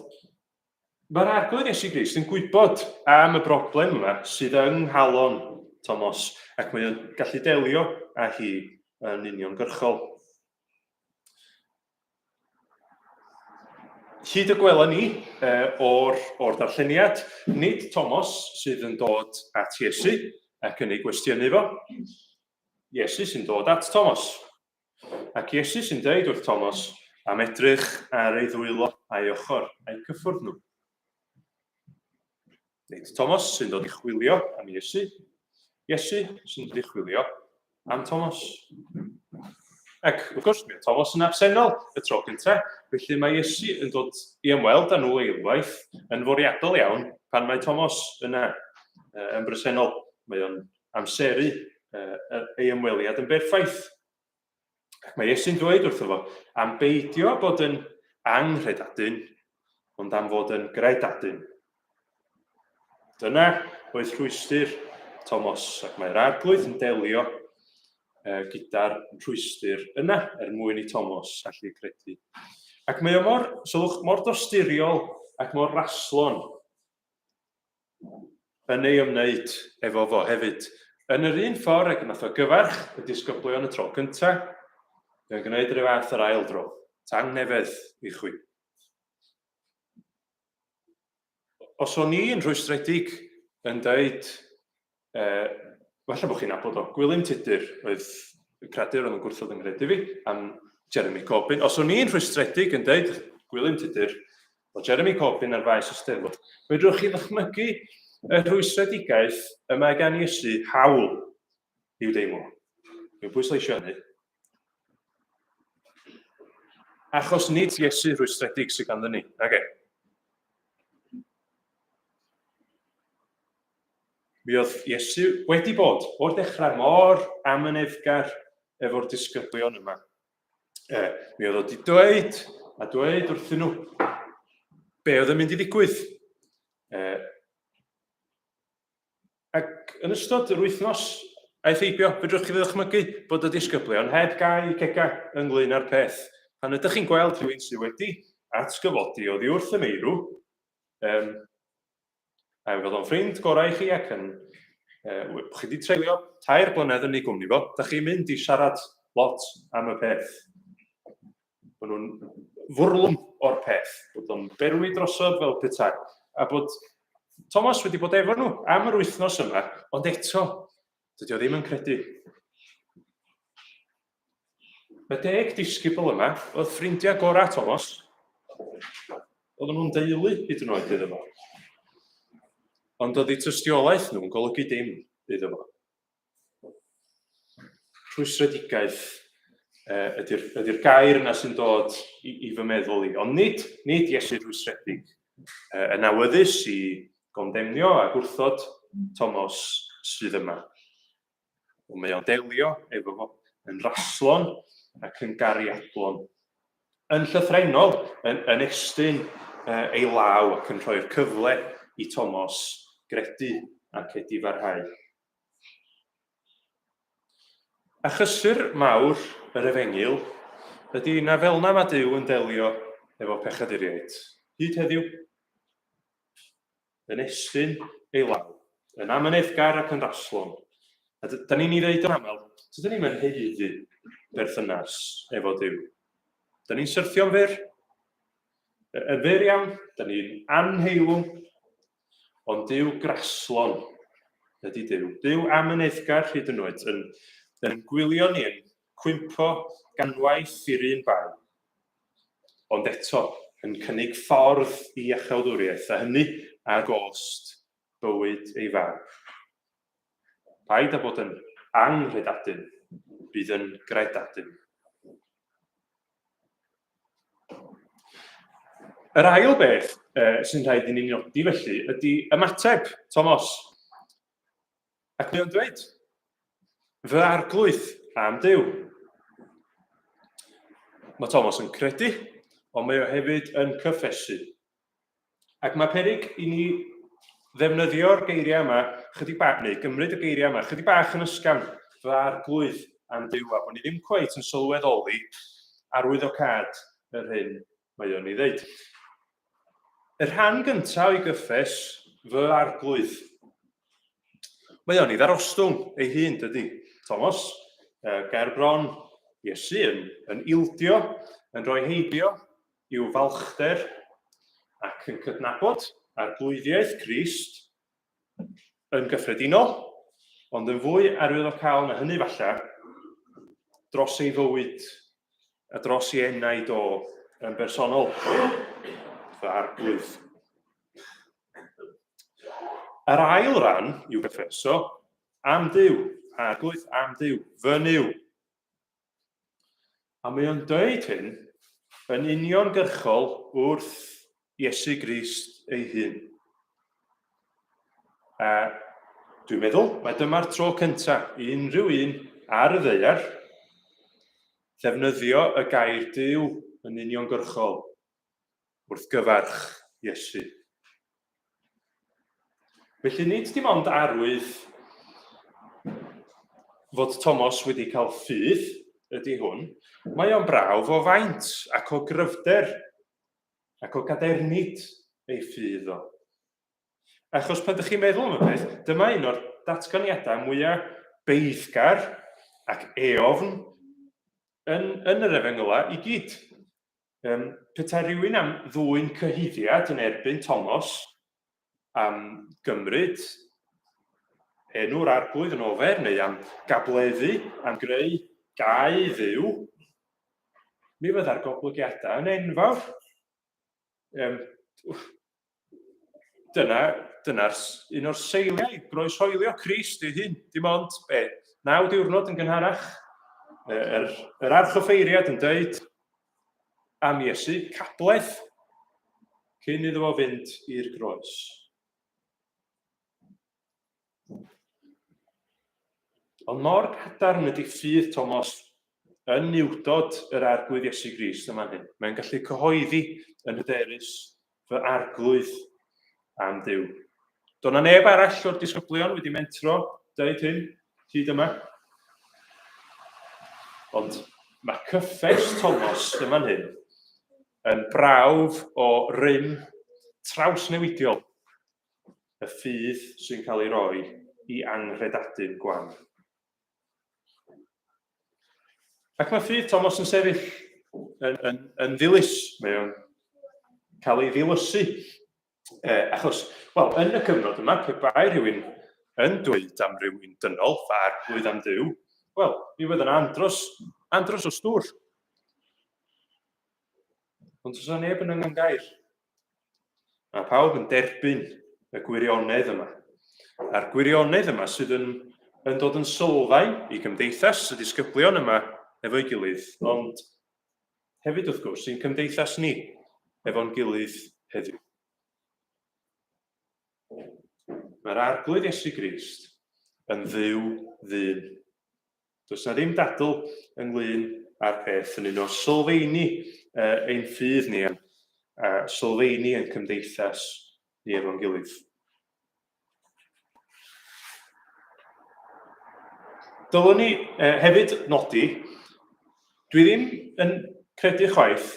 mae'r Arglwydd Iesu Grist yn gwybod am y broblem yma sydd yng nghalon Thomas ac mae o'n gallu delio â hi yn uniongyrchol. Hyd y gwelwn ni o'r, or darlleniad, nid Thomas sydd yn dod at Iesu ac yn ei gwestiynu fo. Iesu sy'n dod at Thomas. Ac Iesu sy'n dweud wrth Thomas am edrych ar ei ddwylo a'i ochr a'i cyffwrdd nhw. Nid Thomas sy'n dod i chwilio am Iesu. Iesu sy'n dod i chwilio am Thomas. Ac wrth gwrs, mae Thomas yn absennol y tro cyntaf, felly mae Iesu yn dod i ymweld â nhw eilwaith yn fwriadol iawn pan mae Thomas yna yn bresennol. Mae o'n amseru ei ymweliad yn berffaith. Ac mae Iesu'n dweud wrtho fo am beidio bod yn anghredadun, ond am fod yn gredadun. Dyna oedd rhwystr Thomas, ac mae'r arglwydd yn delio gyda'r rhwystr yna er mwyn i Thomas allu credu. Ac mae o mor, sylwch, mor dosturiol ac mor raslon yn ei ymwneud efo fo hefyd. Yn yr un ffordd ag nath o gyfarch y disgyblion y tro cyntaf, mae'n gwneud yr fath yr ail dro. Tangnefedd i chwi. Os o'n i'n rhwystredig yn dweud falle bod chi'n nabod o, Gwilym Tudur oedd y creadur oedd yn gwrthod yng nghredu fi, am Jeremy Corbyn. Os o'n i'n rhwystredig yn dweud Gwilym Tudur, o Jeremy Corbyn ar faes y Steddfod, fedrwch chi ddychmygu y rhwystredigaeth y mae gan Iesu hawl i'w deimlo. Dwi'n pwysleisio hynny. Achos nid Iesu rhwystredig sydd ganddyn ni, nage? Mi oedd Iesu wedi bod o'r dechrau mor amyneddgar efo'r disgyblion yma. E, mi oedd o wedi dweud a dweud wrthyn nhw be oedd yn mynd i ddigwydd. E, ac yn ystod yr wythnos aeth heibio, fedrwch chi ddychmygu bod y disgyblion heb gau cega ynglyn â'r peth. Pan ydych chi'n gweld rhywun sydd wedi atgyfodi oddi wrth y meirw, um, A fod o'n ffrind gorau i chi ac yn... Chi wedi treulio 3 blynedd yn ei gwmni fo, da chi'n mynd i siarad lot am y peth. Bod nhw'n fwrlwm o'r peth, bod o'n berwi drosodd fel petai, a bod Thomas wedi bod efo nhw am yr wythnos yma, ond eto, dydy o ddim yn credu. Y deg disgybl yma oedd ffrindiau gorau Thomas. Oedden nhw'n deulu hyd yn oed iddo fo. Ond oedd eu tystiolaeth nhw'n golygu dim iddo fo. Rhwystredigaeth ydy'r ydy gair yna sy'n dod i, i fy meddwl i. Ond nid, nid Iesu rhwystredig yn awyddus i gondemnio a gwrthod Thomas sydd yma. Ond mae o'n delio efo fo yn raslon ac yn gariadlon. Yn llythrennol, yn, yn estyn ei law ac yn rhoi'r cyfle i Thomas gredu ac edifarhau. A chysur mawr yr efengyl ydy na fel na mae Duw yn delio efo pechaduriaid. Hyd heddiw, yn estyn ei law, yn amyneddgar ac yn raslon. A da ni'n ei ddeud yn aml, dydyn ni'n haeddu berthynas efo Duw. Da ni'n syrthio'n fyr, yn fyr iawn, da ni'n anheilwng, ond Duw graslon ydy Duw. Duw amyneddgar hyd yn oed, yn, yn gwylio ni, yn cwympo ganwaith i'r un bai. Ond eto, yn cynnig ffordd i iachawdwriaeth, a hynny ar gost bywyd ei fab. Paid â bod yn anghredadun, bydd yn gredadun. Yr ail beth sy'n rhaid i ni nodi felly ydy ymateb Tomos. Ac mae o'n dweud, fy arglwydd am Duw. Mae Thomas yn credu, ond mae o hefyd yn cyffesu. Ac mae peryg i ni ddefnyddio'r geiriau yma chydig bach, neu gymryd y geiriau yma chydig bach yn ysgafn, fy arglwydd am Duw, a bod ni ddim cweit yn sylweddoli arwyddocâd yr hyn mae o'n ei ddeud. Y rhan gyntaf o'i gyffes, fy arglwydd. Mae o'n ei ddarostwng ei hun, dydy. Thomas, ger bron Iesu yn, yn ildio, yn rhoi heibio i'w falchder ac yn cydnabod arglwyddiaeth Crist yn gyffredinol, ond yn fwy arwyddocaol na hynny falle, dros ei fywyd a dros ei enaid o yn bersonol, fy arglwydd. Yr ail ran i'w gyffeso, am Duw, arglwydd am Duw, fy Nuw. A mae o'n dweud hyn yn uniongyrchol wrth Iesu Grist ei hun. A dwi'n meddwl, mae dyma'r tro cyntaf i unrhyw un ar y ddaear ddefnyddio y gair Duw yn uniongyrchol wrth gyfarch Iesu. Felly nid dim ond arwydd fod Tomos wedi cael ffydd ydy hwn, mae o'n brawf o faint ac o gryfder ac o gadernid ei ffydd o. Achos pan ydych chi'n meddwl am y peth, dyma un o'r datganiadau mwyaf beiddgar ac eofn yn, yn yr efengylau i gyd. Petai rhywun am ddwyn cyhuddiad yn erbyn Tomos am gymryd enw'r arglwydd yn ofer neu am gableddu, am greu gau dduw, mi fydda'r goblygiadau yn enfawr. Um, Dyna, dyna'r un o'r seiliau, groeshoelio Crist ei hun, dim ond, be, naw diwrnod yn gynharach, yr, yr archoffeiriad yn dweud am Iesu, cabledd, cyn iddo fo fynd i'r groes. Ond mor gadarn ydy ffydd Tomos yn niwdod yr Arglwydd Iesu Grist yma hyn. Mae'n gallu cyhoeddi yn hyderus fy arglwydd am Dduw. Doedd na neb arall o'r disgyblion wedi mentro dweud hyn hyd yma. Ond mae cyffes Tomos yma'n hyn yn brawf o rym trawsnewidiol y ffydd sy'n cael ei roi i anghredadun gwan. Ac mae ffydd Thomas yn sefyll yn, yn, yn ddilys. Mae o'n cael ei ddilysu. E, achos, wel, yn y cyfnod yma, pe bai rhywun yn dweud am rywun dynol, fy arglwydd am Dduw, wel, mi fydd yna andros, andros o stwr. Ond os yna neb yn yngan gair, Mae pawb yn derbyn y gwirionedd yma. A'r gwirionedd yma sydd yn, yn dod yn sylfaen i gymdeithas y disgyblion yma efo'i gilydd, ond hefyd wrth gwrs i'n cymdeithas ni efo'n gilydd heddiw. Mae'r Arglwydd Iesu Grist yn dduw ddyn. Does 'na ddim dadl ynglyn â'r peth yn un o sylfeini ein ffydd ni a sylfeini ein cymdeithas ni efo'n gilydd. Dylwn ni hefyd nodi, dwi ddim yn credu chwaith.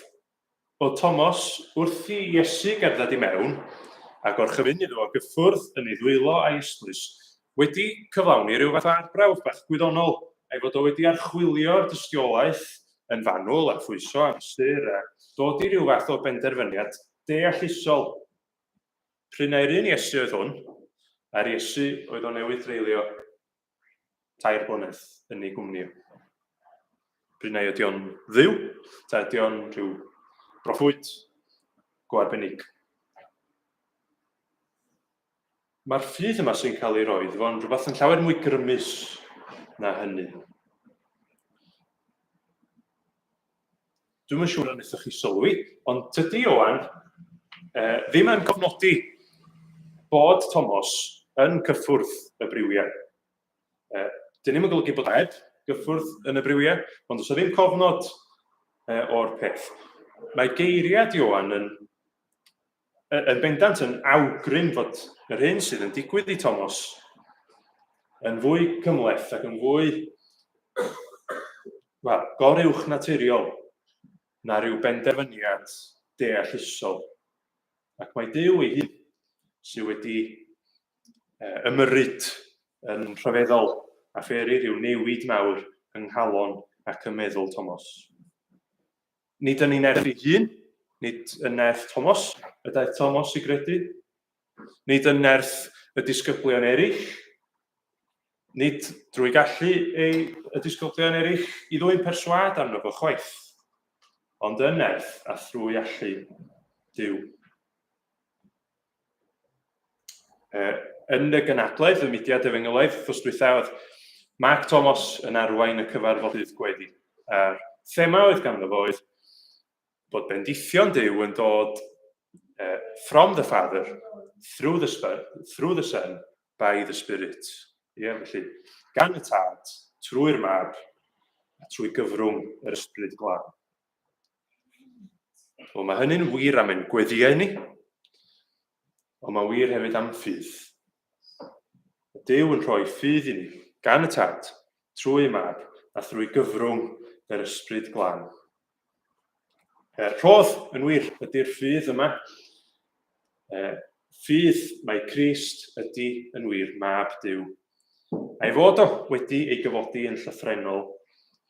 Bod Tomos wrth i Iesu gerdded i mewn a gorchymyn iddo fo gyffwrdd yn ei ddwylo a'i ystlys, wedi cyflawni rhyw fath o arbrawf bach gwyddonol, a'i fod o wedi archwilio'r dystiolaeth yn fanwl a phwyso a mesur a dod i ryw fath o benderfyniad deallusol. P'run ai'r un Iesu oedd hwn, a'r Iesu oedd o newydd dreulio tair blynedd yn ei gwmni o. P'run ai ydy o'n dduw, ta ydy o'n rhyw broffwyd go arbennig. Mae'r ffydd yma sy'n cael ei roi iddo fo'n rhywbeth yn llawer mwy grymus na hynny. Dwi'm yn siŵr a wnaethoch chi sylwi, ond tydi Ioan ddim yn cofnodi bod Tomos yn cyffwrdd y briwiau. Dyn ni'm yn golygu bod heb gyffwrdd yn y briwiau, ond does 'na ddim cofnod o'r peth. Mae geiriad Ioan yn, yn bendant yn awgrym fod yr hyn sydd yn digwydd i Tomos yn fwy cymhleth ac yn fwy wel, goruwch naturiol na rhyw benderfyniad deallusol. Ac mae Duw ei hun sydd wedi ymyrryd yn rhyfeddol a pheri rhyw newid mawr yng nghalon ac ym meddwl Tomos. Nid yn ei nerth ei hun, nid yn nerth Tomos, y daeth Tomos i gredu, nid yn nerth y disgyblion eraill, nid drwy gallu ei, y disgyblion eraill i ddwyn perswâd arno fo chwaith, ond yn nerth a thrwy allu Duw. Yn y gynadledd, y mudiad efengylaidd, wrth dwytha, oedd Mark Thomas yn arwain y cyfarfodydd gweddi. A'r thema oedd ganddo fo oedd bod bendithion Duw yn dod from the Father, through the, through the Son, by the Spirit. Ie, yeah, felly, gan y Tad, trwy'r Mab, a trwy gyfrwng yr Ysbryd Glân. Wel, mae hynny'n wir am ein gweddïau ni, ond mae'n wir hefyd am ffydd. Duw yn rhoi ffydd i ni, gan y Tad, trwy y Mab, a thrwy gyfrwng yr Ysbryd Glân. Rhodd, yn wir, ydy'r ffydd yma. Ffydd mai Crist ydy yn wir Mab Duw, a'i fod o wedi ei gyfodi yn llythrennol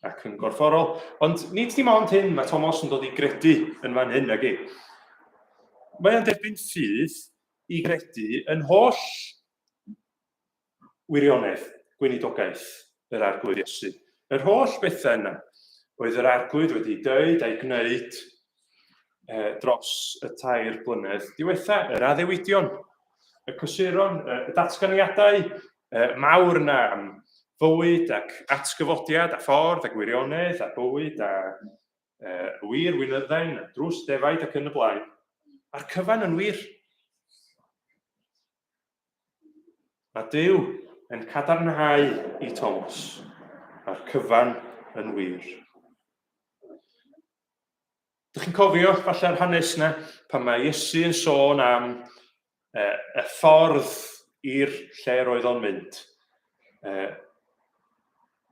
ac yn gorfforol. Ond nid dim ond hyn mae Tomos yn dod i gredu yn fan hyn, nag i. Mae o'n derbyn ffydd i gredu yn holl wirionedd gweinidogaeth yr Arglwydd Iesu. Yr holl bethau yna oedd yr Arglwydd wedi dweud a'i gwneud dros y tair blynedd diwetha, yr addewidion, y cysuron, y datganiadau mawr yna am fywyd ac atgyfodiad a ffordd a gwirionedd a bywyd a y wir wynyddain a drws defaid ac yn y blaen. A'r cyfan yn wir. Mae Duw yn cadarnhau i Thomas, a'r cyfan yn wir. Dych chi'n cofio falle'r hanes yna pan mae Iesu yn sôn am y ffordd i'r lle roedd o'n mynd.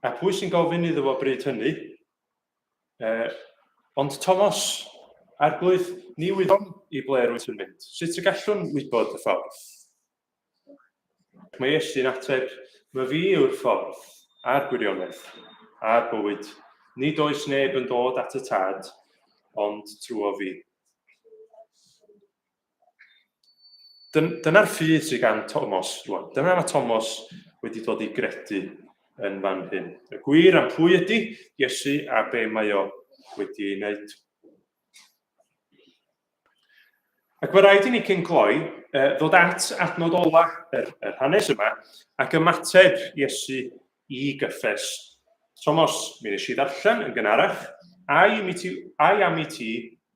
A pwy sy'n gofyn iddo fo bryd hynny? Ond Tomos, Arglwydd, ni wyddom i ble rwyt yn mynd. Sut y gallwn wybod y ffordd? Mae Iesu'n ateb, Mae fi yw'r ffordd, a'r gwirionedd, a'r bywyd. Nid oes neb yn dod at y Tad, ond trwy fi. Dyna'r ffydd sydd gan Tomos rwan. Dyna mae Tomos wedi dod i gredu yn fan hyn. Y gwir am pwy ydy Iesu a be mae o wedi ei wneud. Ac mae rhaid i ni cyn cloi ddod at adnod ola yr, yr hanes yma ac ymateb Iesu i gyffes. Tomos, mi nes i ddarllen yn gynharach, ai, mi ti, ai am i ti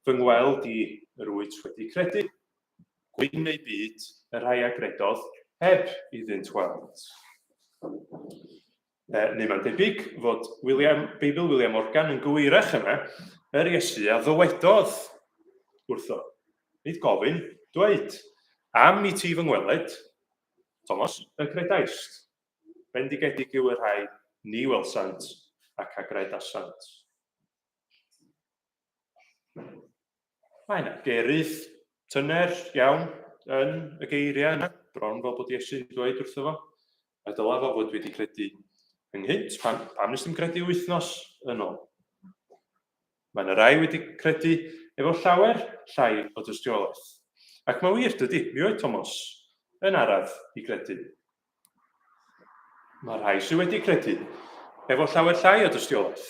fy ngweld i yr wyt wedi credu, gwyn eu byd y rhai a gredodd heb iddynt weld. E, neu mae'n debyg fod William, Beibl William Morgan yn gywirach yma, yr Iesu a ddywedodd wrtho. Nid gofyn, dweud, am i ti fy ngweled, Thomas, y credaist. Bendigedig yw y rhai ni welsant ac a gredasant. Mae yna gerydd tyner iawn yn y geiriau yna, bron fel bod Iesu'n dweud wrtho fo. A dylai fo fod wedi credu ynghynt, pam, pam nes ddim credu wythnos yn ôl? Mae yna rai wedi credu efo llawer llai o dystiolaeth. Ac mae wir, dydy, mi oedd Thomas yn araf i gredu. Mae rhai sydd wedi credu efo llawer llai o dystiolaeth.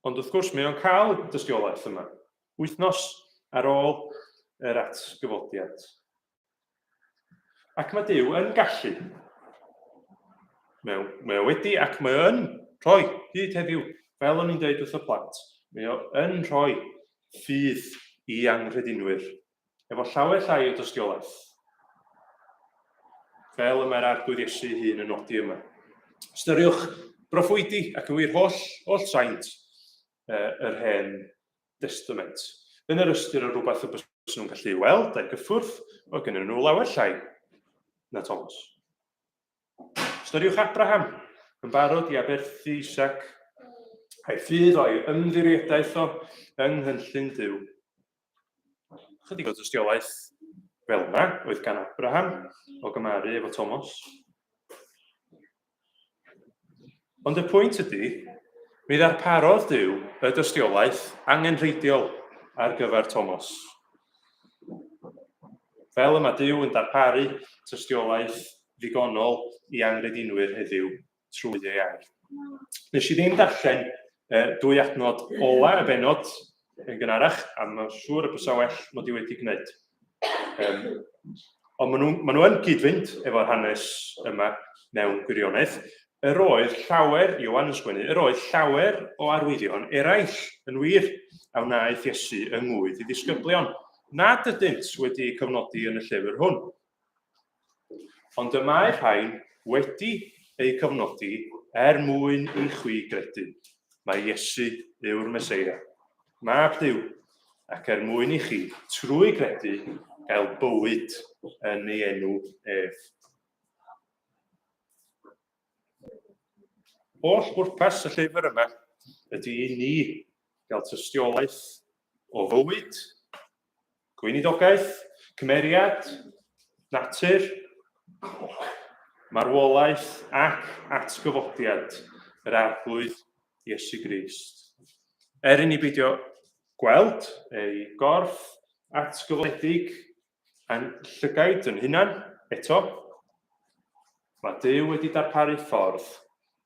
Ond wrth gwrs, mae o'n cael dystiolaeth yma, wythnos ar ôl yr atgyfodiad. Ac mae Duw yn gallu. Mae o, mae o wedi ac mae o yn rhoi, hyd heddiw, fel o'n i'n dweud wrth y plant, mae o yn rhoi ffydd i anghredinwyr. efo llawer llai o dystiolaeth, fel y mae'r Arglwydd Iesu ei hun yn nodi yma. Ystyriwch broffwydi ac yn wir holl, holl saint yr hen Destament. Yn yr ystyr o rhywbeth y bys nhw'n gallu weld a'i gyffwrdd, oedd gen nhw lawer llai na Thomas. Ystyriwch Abraham yn barod i aberthu Isaac, a'i ffydd o'i ymddiriedaeth o yng nghynllun Duw. Chydig o dystiolaeth fel yna oedd gan Abraham o gymaru efo Thomas. Ond y pwynt ydy, mi ddarparodd Duw y dystiolaeth angenrheidiol ar gyfer Thomas. Fel y mae Duw yn darparu tystiolaeth ddigonol i anghredinwyr heddiw trwy ei air. Nes i ddim darllen dwy adnod ola y benod yn gynharach, a mae'n siŵr y bysa well mod i wedi gwneud. Um, ond maen nhw, maen nhw yn cyd-fynd efo'r hanes yma mewn gwirionedd. Yr oedd llawer, Ioan yn sgwennu, yr oedd llawer o arwyddion eraill yn wir a wnaeth Iesu yng ngwydd i ddisgyblion, nad ydynt wedi eu cofnodi yn y llyfr hwn. Ond y mae rhain wedi eu cofnodi er mwyn i chwi gredu mai Iesu yw'r Meseia, Mab Duw, ac er mwyn i chi, trwy gredu, gael bywyd yn ei enw ef. Holl bwrpas y llyfr yma ydy i ni gael tystiolaeth o fywyd, Gweinidogaeth, cymeriad, natur, marwolaeth ac atgyfodiad yr Arglwydd Iesu Grist. Er i ni beidio gweld ei gorff atgyfodedig a'n llygaid yn hunan eto, mae Duw wedi darparu ffordd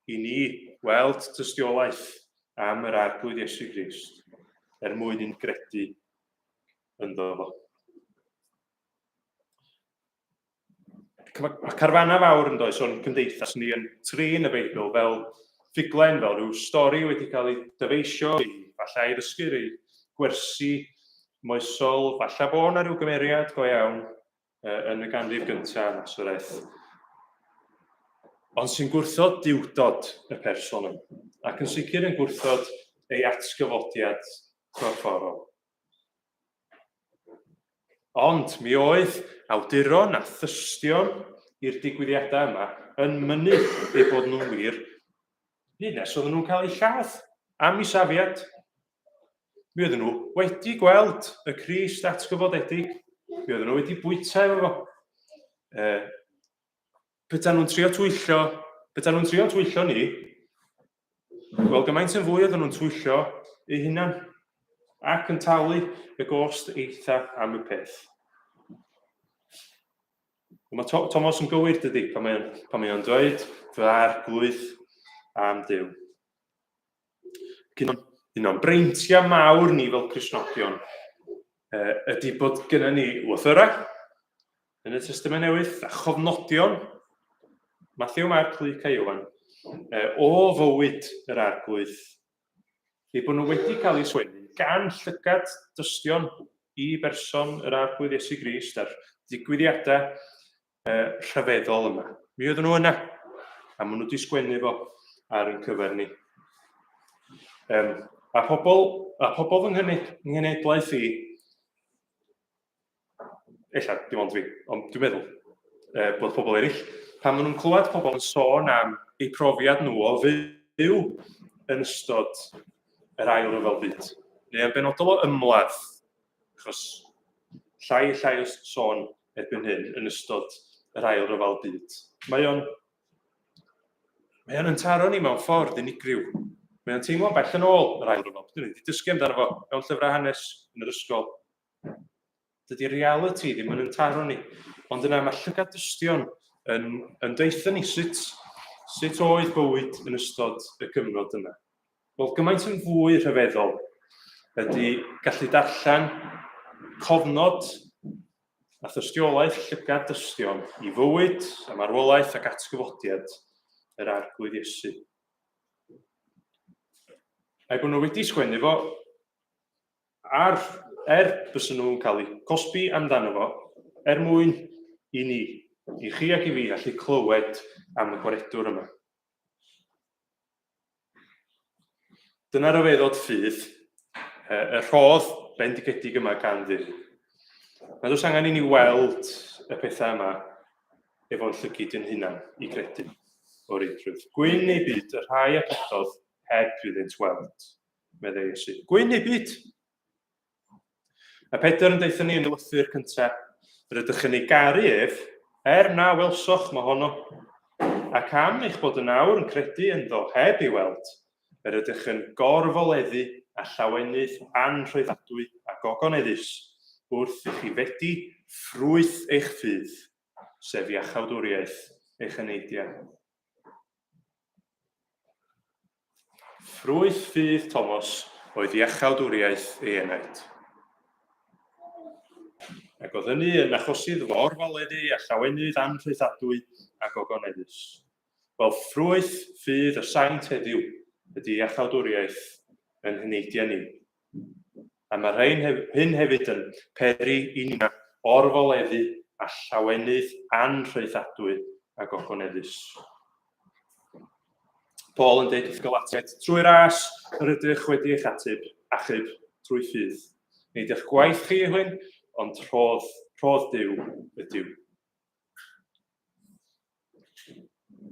i ni weld tystiolaeth am yr Arglwydd Iesu Grist er mwyn i'n gredu ynddo fo. Mae carfanau fawr yn does o'n cymdeithas ni yn trin y Beibl fel ffuglen, fel rhyw stori wedi cael ei dyfeisio, i falle i ddysgu rhyw gwersi moesol, falle bod yna rhyw gymeriad go iawn yn y ganrif gyntaf yn Nazareth, ond sy'n gwrthod duwdod y person yma, ac yn sicr yn gwrthod ei atgyfodiad corfforol. Ond mi oedd awduron a thystion i'r digwyddiadau yma yn mynnu eu bod nhw'n wir, hyd nes oedden nhw'n cael eu lladd am eu safiad. Mi oedden nhw wedi gweld y Crist atgyfodedig, mi oedden nhw wedi bwyta efo fo. E, petaen nhw'n trio twyllo, petaen nhw'n trio twyllo ni, Wel, gymaint yn fwy oedden nhw'n twyllo eu hunan ac yn talu y gost eitha am y peth. Mae Thomas yn gywir, dydy, pan mae o'n, pan mae o'n dweud, fy arglwydd am Duw. Un o'n, un o'n breintiau mawr ni fel Cristnogion ydy bod gennym ni lythyrau yn y Testament Newydd a chofnodion Matthew, Mark, Luke a Ioan o fywyd yr arglwydd, eu bod nhw wedi cael eu sgwennu gan llygad dystion i berson yr arglwydd Iesu Grist a'r digwyddiadau rhyfeddol yma. Mi oedden nhw yna, a maen nhw wedi sgwennu fo ar ein cyfer ni. Um, a pobl, a pobl fy nghenedlaeth i, ella dim ond fi, ond dwi'n meddwl bod pobl eraill, pan maen nhw'n clywed pobl yn sôn am eu profiad nhw o fyw yn ystod yr Ail Ryfel Byd, neu yn benodol o ymladd, achos llai a llai o sôn erbyn hyn yn ystod yr Ail Ryfel Byd. Mae o'n mae o'n yn taro ni mewn ffordd unigryw. Mae o'n teimlo'n bell yn ôl yr Ail Ryfel Byd. Dwi wedi dysgu amdano fo mewn llyfrau hanes yn yr ysgol. Dydy reality ddim yn taro ni. Ond yna mae llygad dystion yn, yn deutha ni sut, sut oedd bywyd yn ystod y cyfnod yna. Wel, gymaint yn fwy rhyfeddol ydy gallu darllen cofnod a thystiolaeth llygad dystion i fywyd a marwolaeth ac atgyfodiad yr Arglwydd Iesu. A'i bod nhw wedi sgwennu fo Ar, er byswn nhw'n cael eu cosbi amdano fo, er mwyn i ni, i chi ac i fi allu clywed am y gwaredwr yma. Dyna ryfeddod ffydd, y rhodd bendigedig yma gan Dduw. Nad oes angen i ni weld y pethau yma efo'n llygid yn hunan i gredu o reidrwydd. Gwyn ei byd y rhai a gredodd heb iddynt weld. meddai Iesu. Gwyn ei byd! Mae Pedr yn deutha ni yn y lythyr cyntaf, rydych yn ei garu ef, er na welsoch mohono. Ac am eich bod yn awr yn credu ynddo heb ei weld, yr ydych yn gorfoleddu a llawenydd anrhaethadwy a gogoneddus wrth i chi fedi ffrwyth eich ffydd, sef iachawdwriaeth eich eneidiau. Ffrwyth ffydd Tomos oedd iachawdwriaeth ei enaid. Ac oedd hynny yn achosi iddo fo orfoleddu a llawenydd anrhaethadwy a gogoneddus. Wel, ffrwyth ffydd y saint heddiw ydy iachawdwriaeth yn heneidiau ni. A mae rhain hyn hefyd yn peri i ni orfoleddu a llawenydd anrhaethadwy a gogoneddus. Paul yn dweud wrth Galatiaid, trwy ras yr ydych wedi eich ateb, achub trwy ffydd. Nid eich gwaith chi yw hyn, ond rhodd, rhodd Duw ydyw.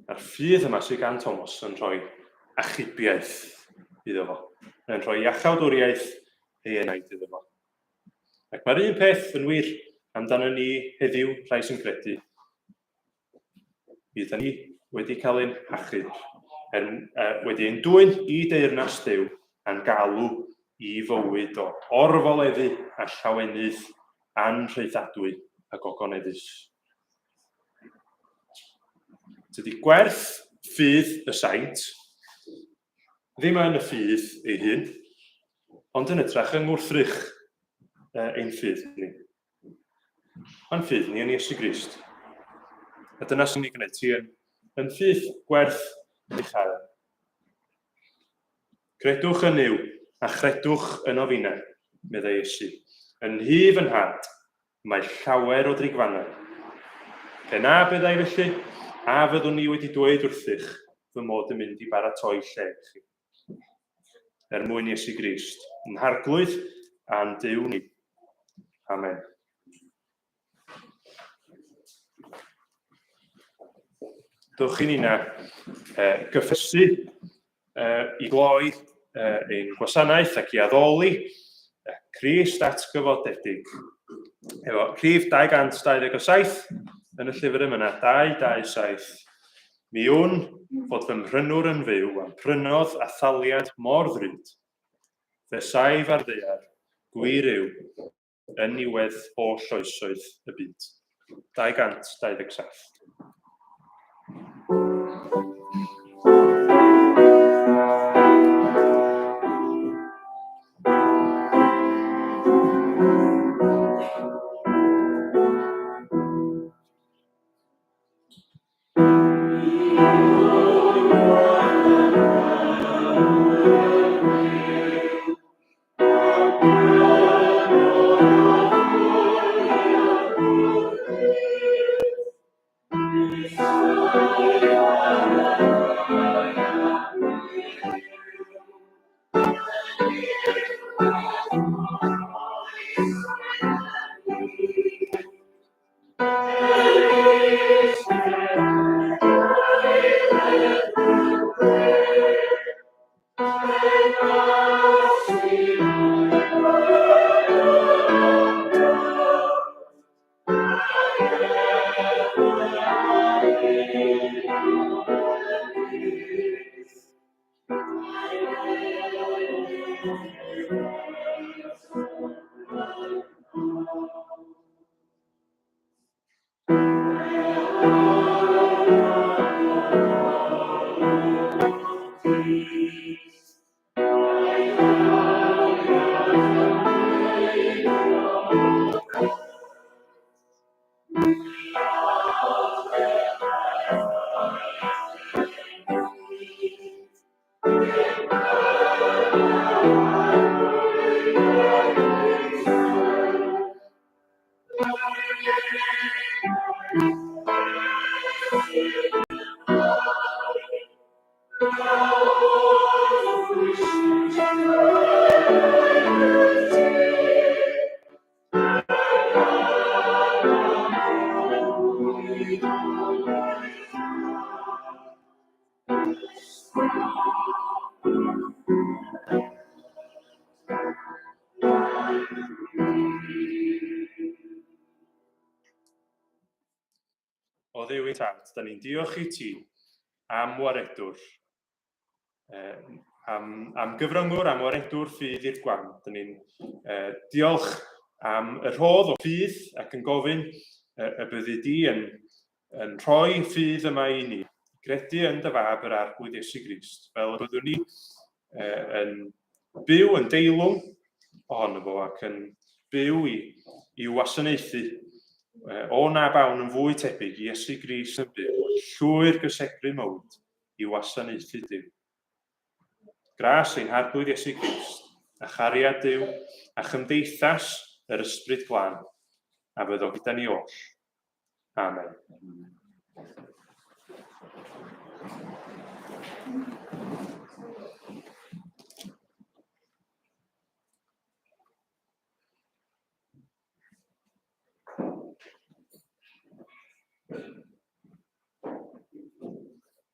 A'r ffydd yma sydd gan Thomas yn rhoi achubiaeth iddo fo. Mae'n rhoi iachawdwriaeth ei enaid iddo fo. Ac mae'r un peth yn wir amdano ni heddiw, rhai sy'n credu. Mi ydyn ni wedi cael ein hachub, er, wedi ein dwyn i deyrnas Duw a'n galw i fywyd o orfoleddu a llawenydd anrhaethadwy a gogoneddus. Tydi gwerth ffydd y saint ddim yn y ffydd ei hun, ond yn ytrach yng ngwrthrych ein ffydd ni. Mae'n ffydd ni yn Iesu Grist. A dyna sy'n ei gwneud ti yn, yn ffydd gwerth ei chael. Credwch yn Nuw a chredwch yno finne, meddai Iesu. Yn nhŷ fy nhad, Mae llawer o drigfannau. Pe na byddai felly, a fyddwn i wedi dweud wrthych fy mod yn mynd i baratoi lle i chi? Er mwyn Iesu Grist, yn Harglwydd a'n Duw ni. Amen. Dewch i ni na gyffesu i gloi ein gwasanaeth ac i addoli Crist atgyfodedig. Efo rhif 227 yn y llyfr yma, 227. Mi wn fod fy mhrynwr yn fyw a'm prynodd a thaliad mor ddrud. Fe saif ar ddaear, gwir yw, yn niwedd holl oesoedd y byd. 227. Thank you. O Dduw ein Tad, da ni'n diolch i ti am waredwr, am, am gyfryngwr, am waredwr ffydd i'r gwan. Da ni'n eh, diolch am y rhodd o ffydd ac yn gofyn eh, y byddi di yn, yn rhoi ffydd yma i ni, gredu yn dy fab yr Arglwydd Iesu Grist, fel y byddwn ni eh, yn byw yn deilwng ohono fo ac yn byw i, i wasanaethu eh, o na bawn yn fwy tebyg i Iesu Grist yn byw, yn llwyr gysegru mywyd i wasanaethu Duw. Gras ein Harglwydd Iesu Grist, a chariad Duw, a chymdeithas yr Ysbryd Glân, a fyddo gyda ni oll. Amen. Amen.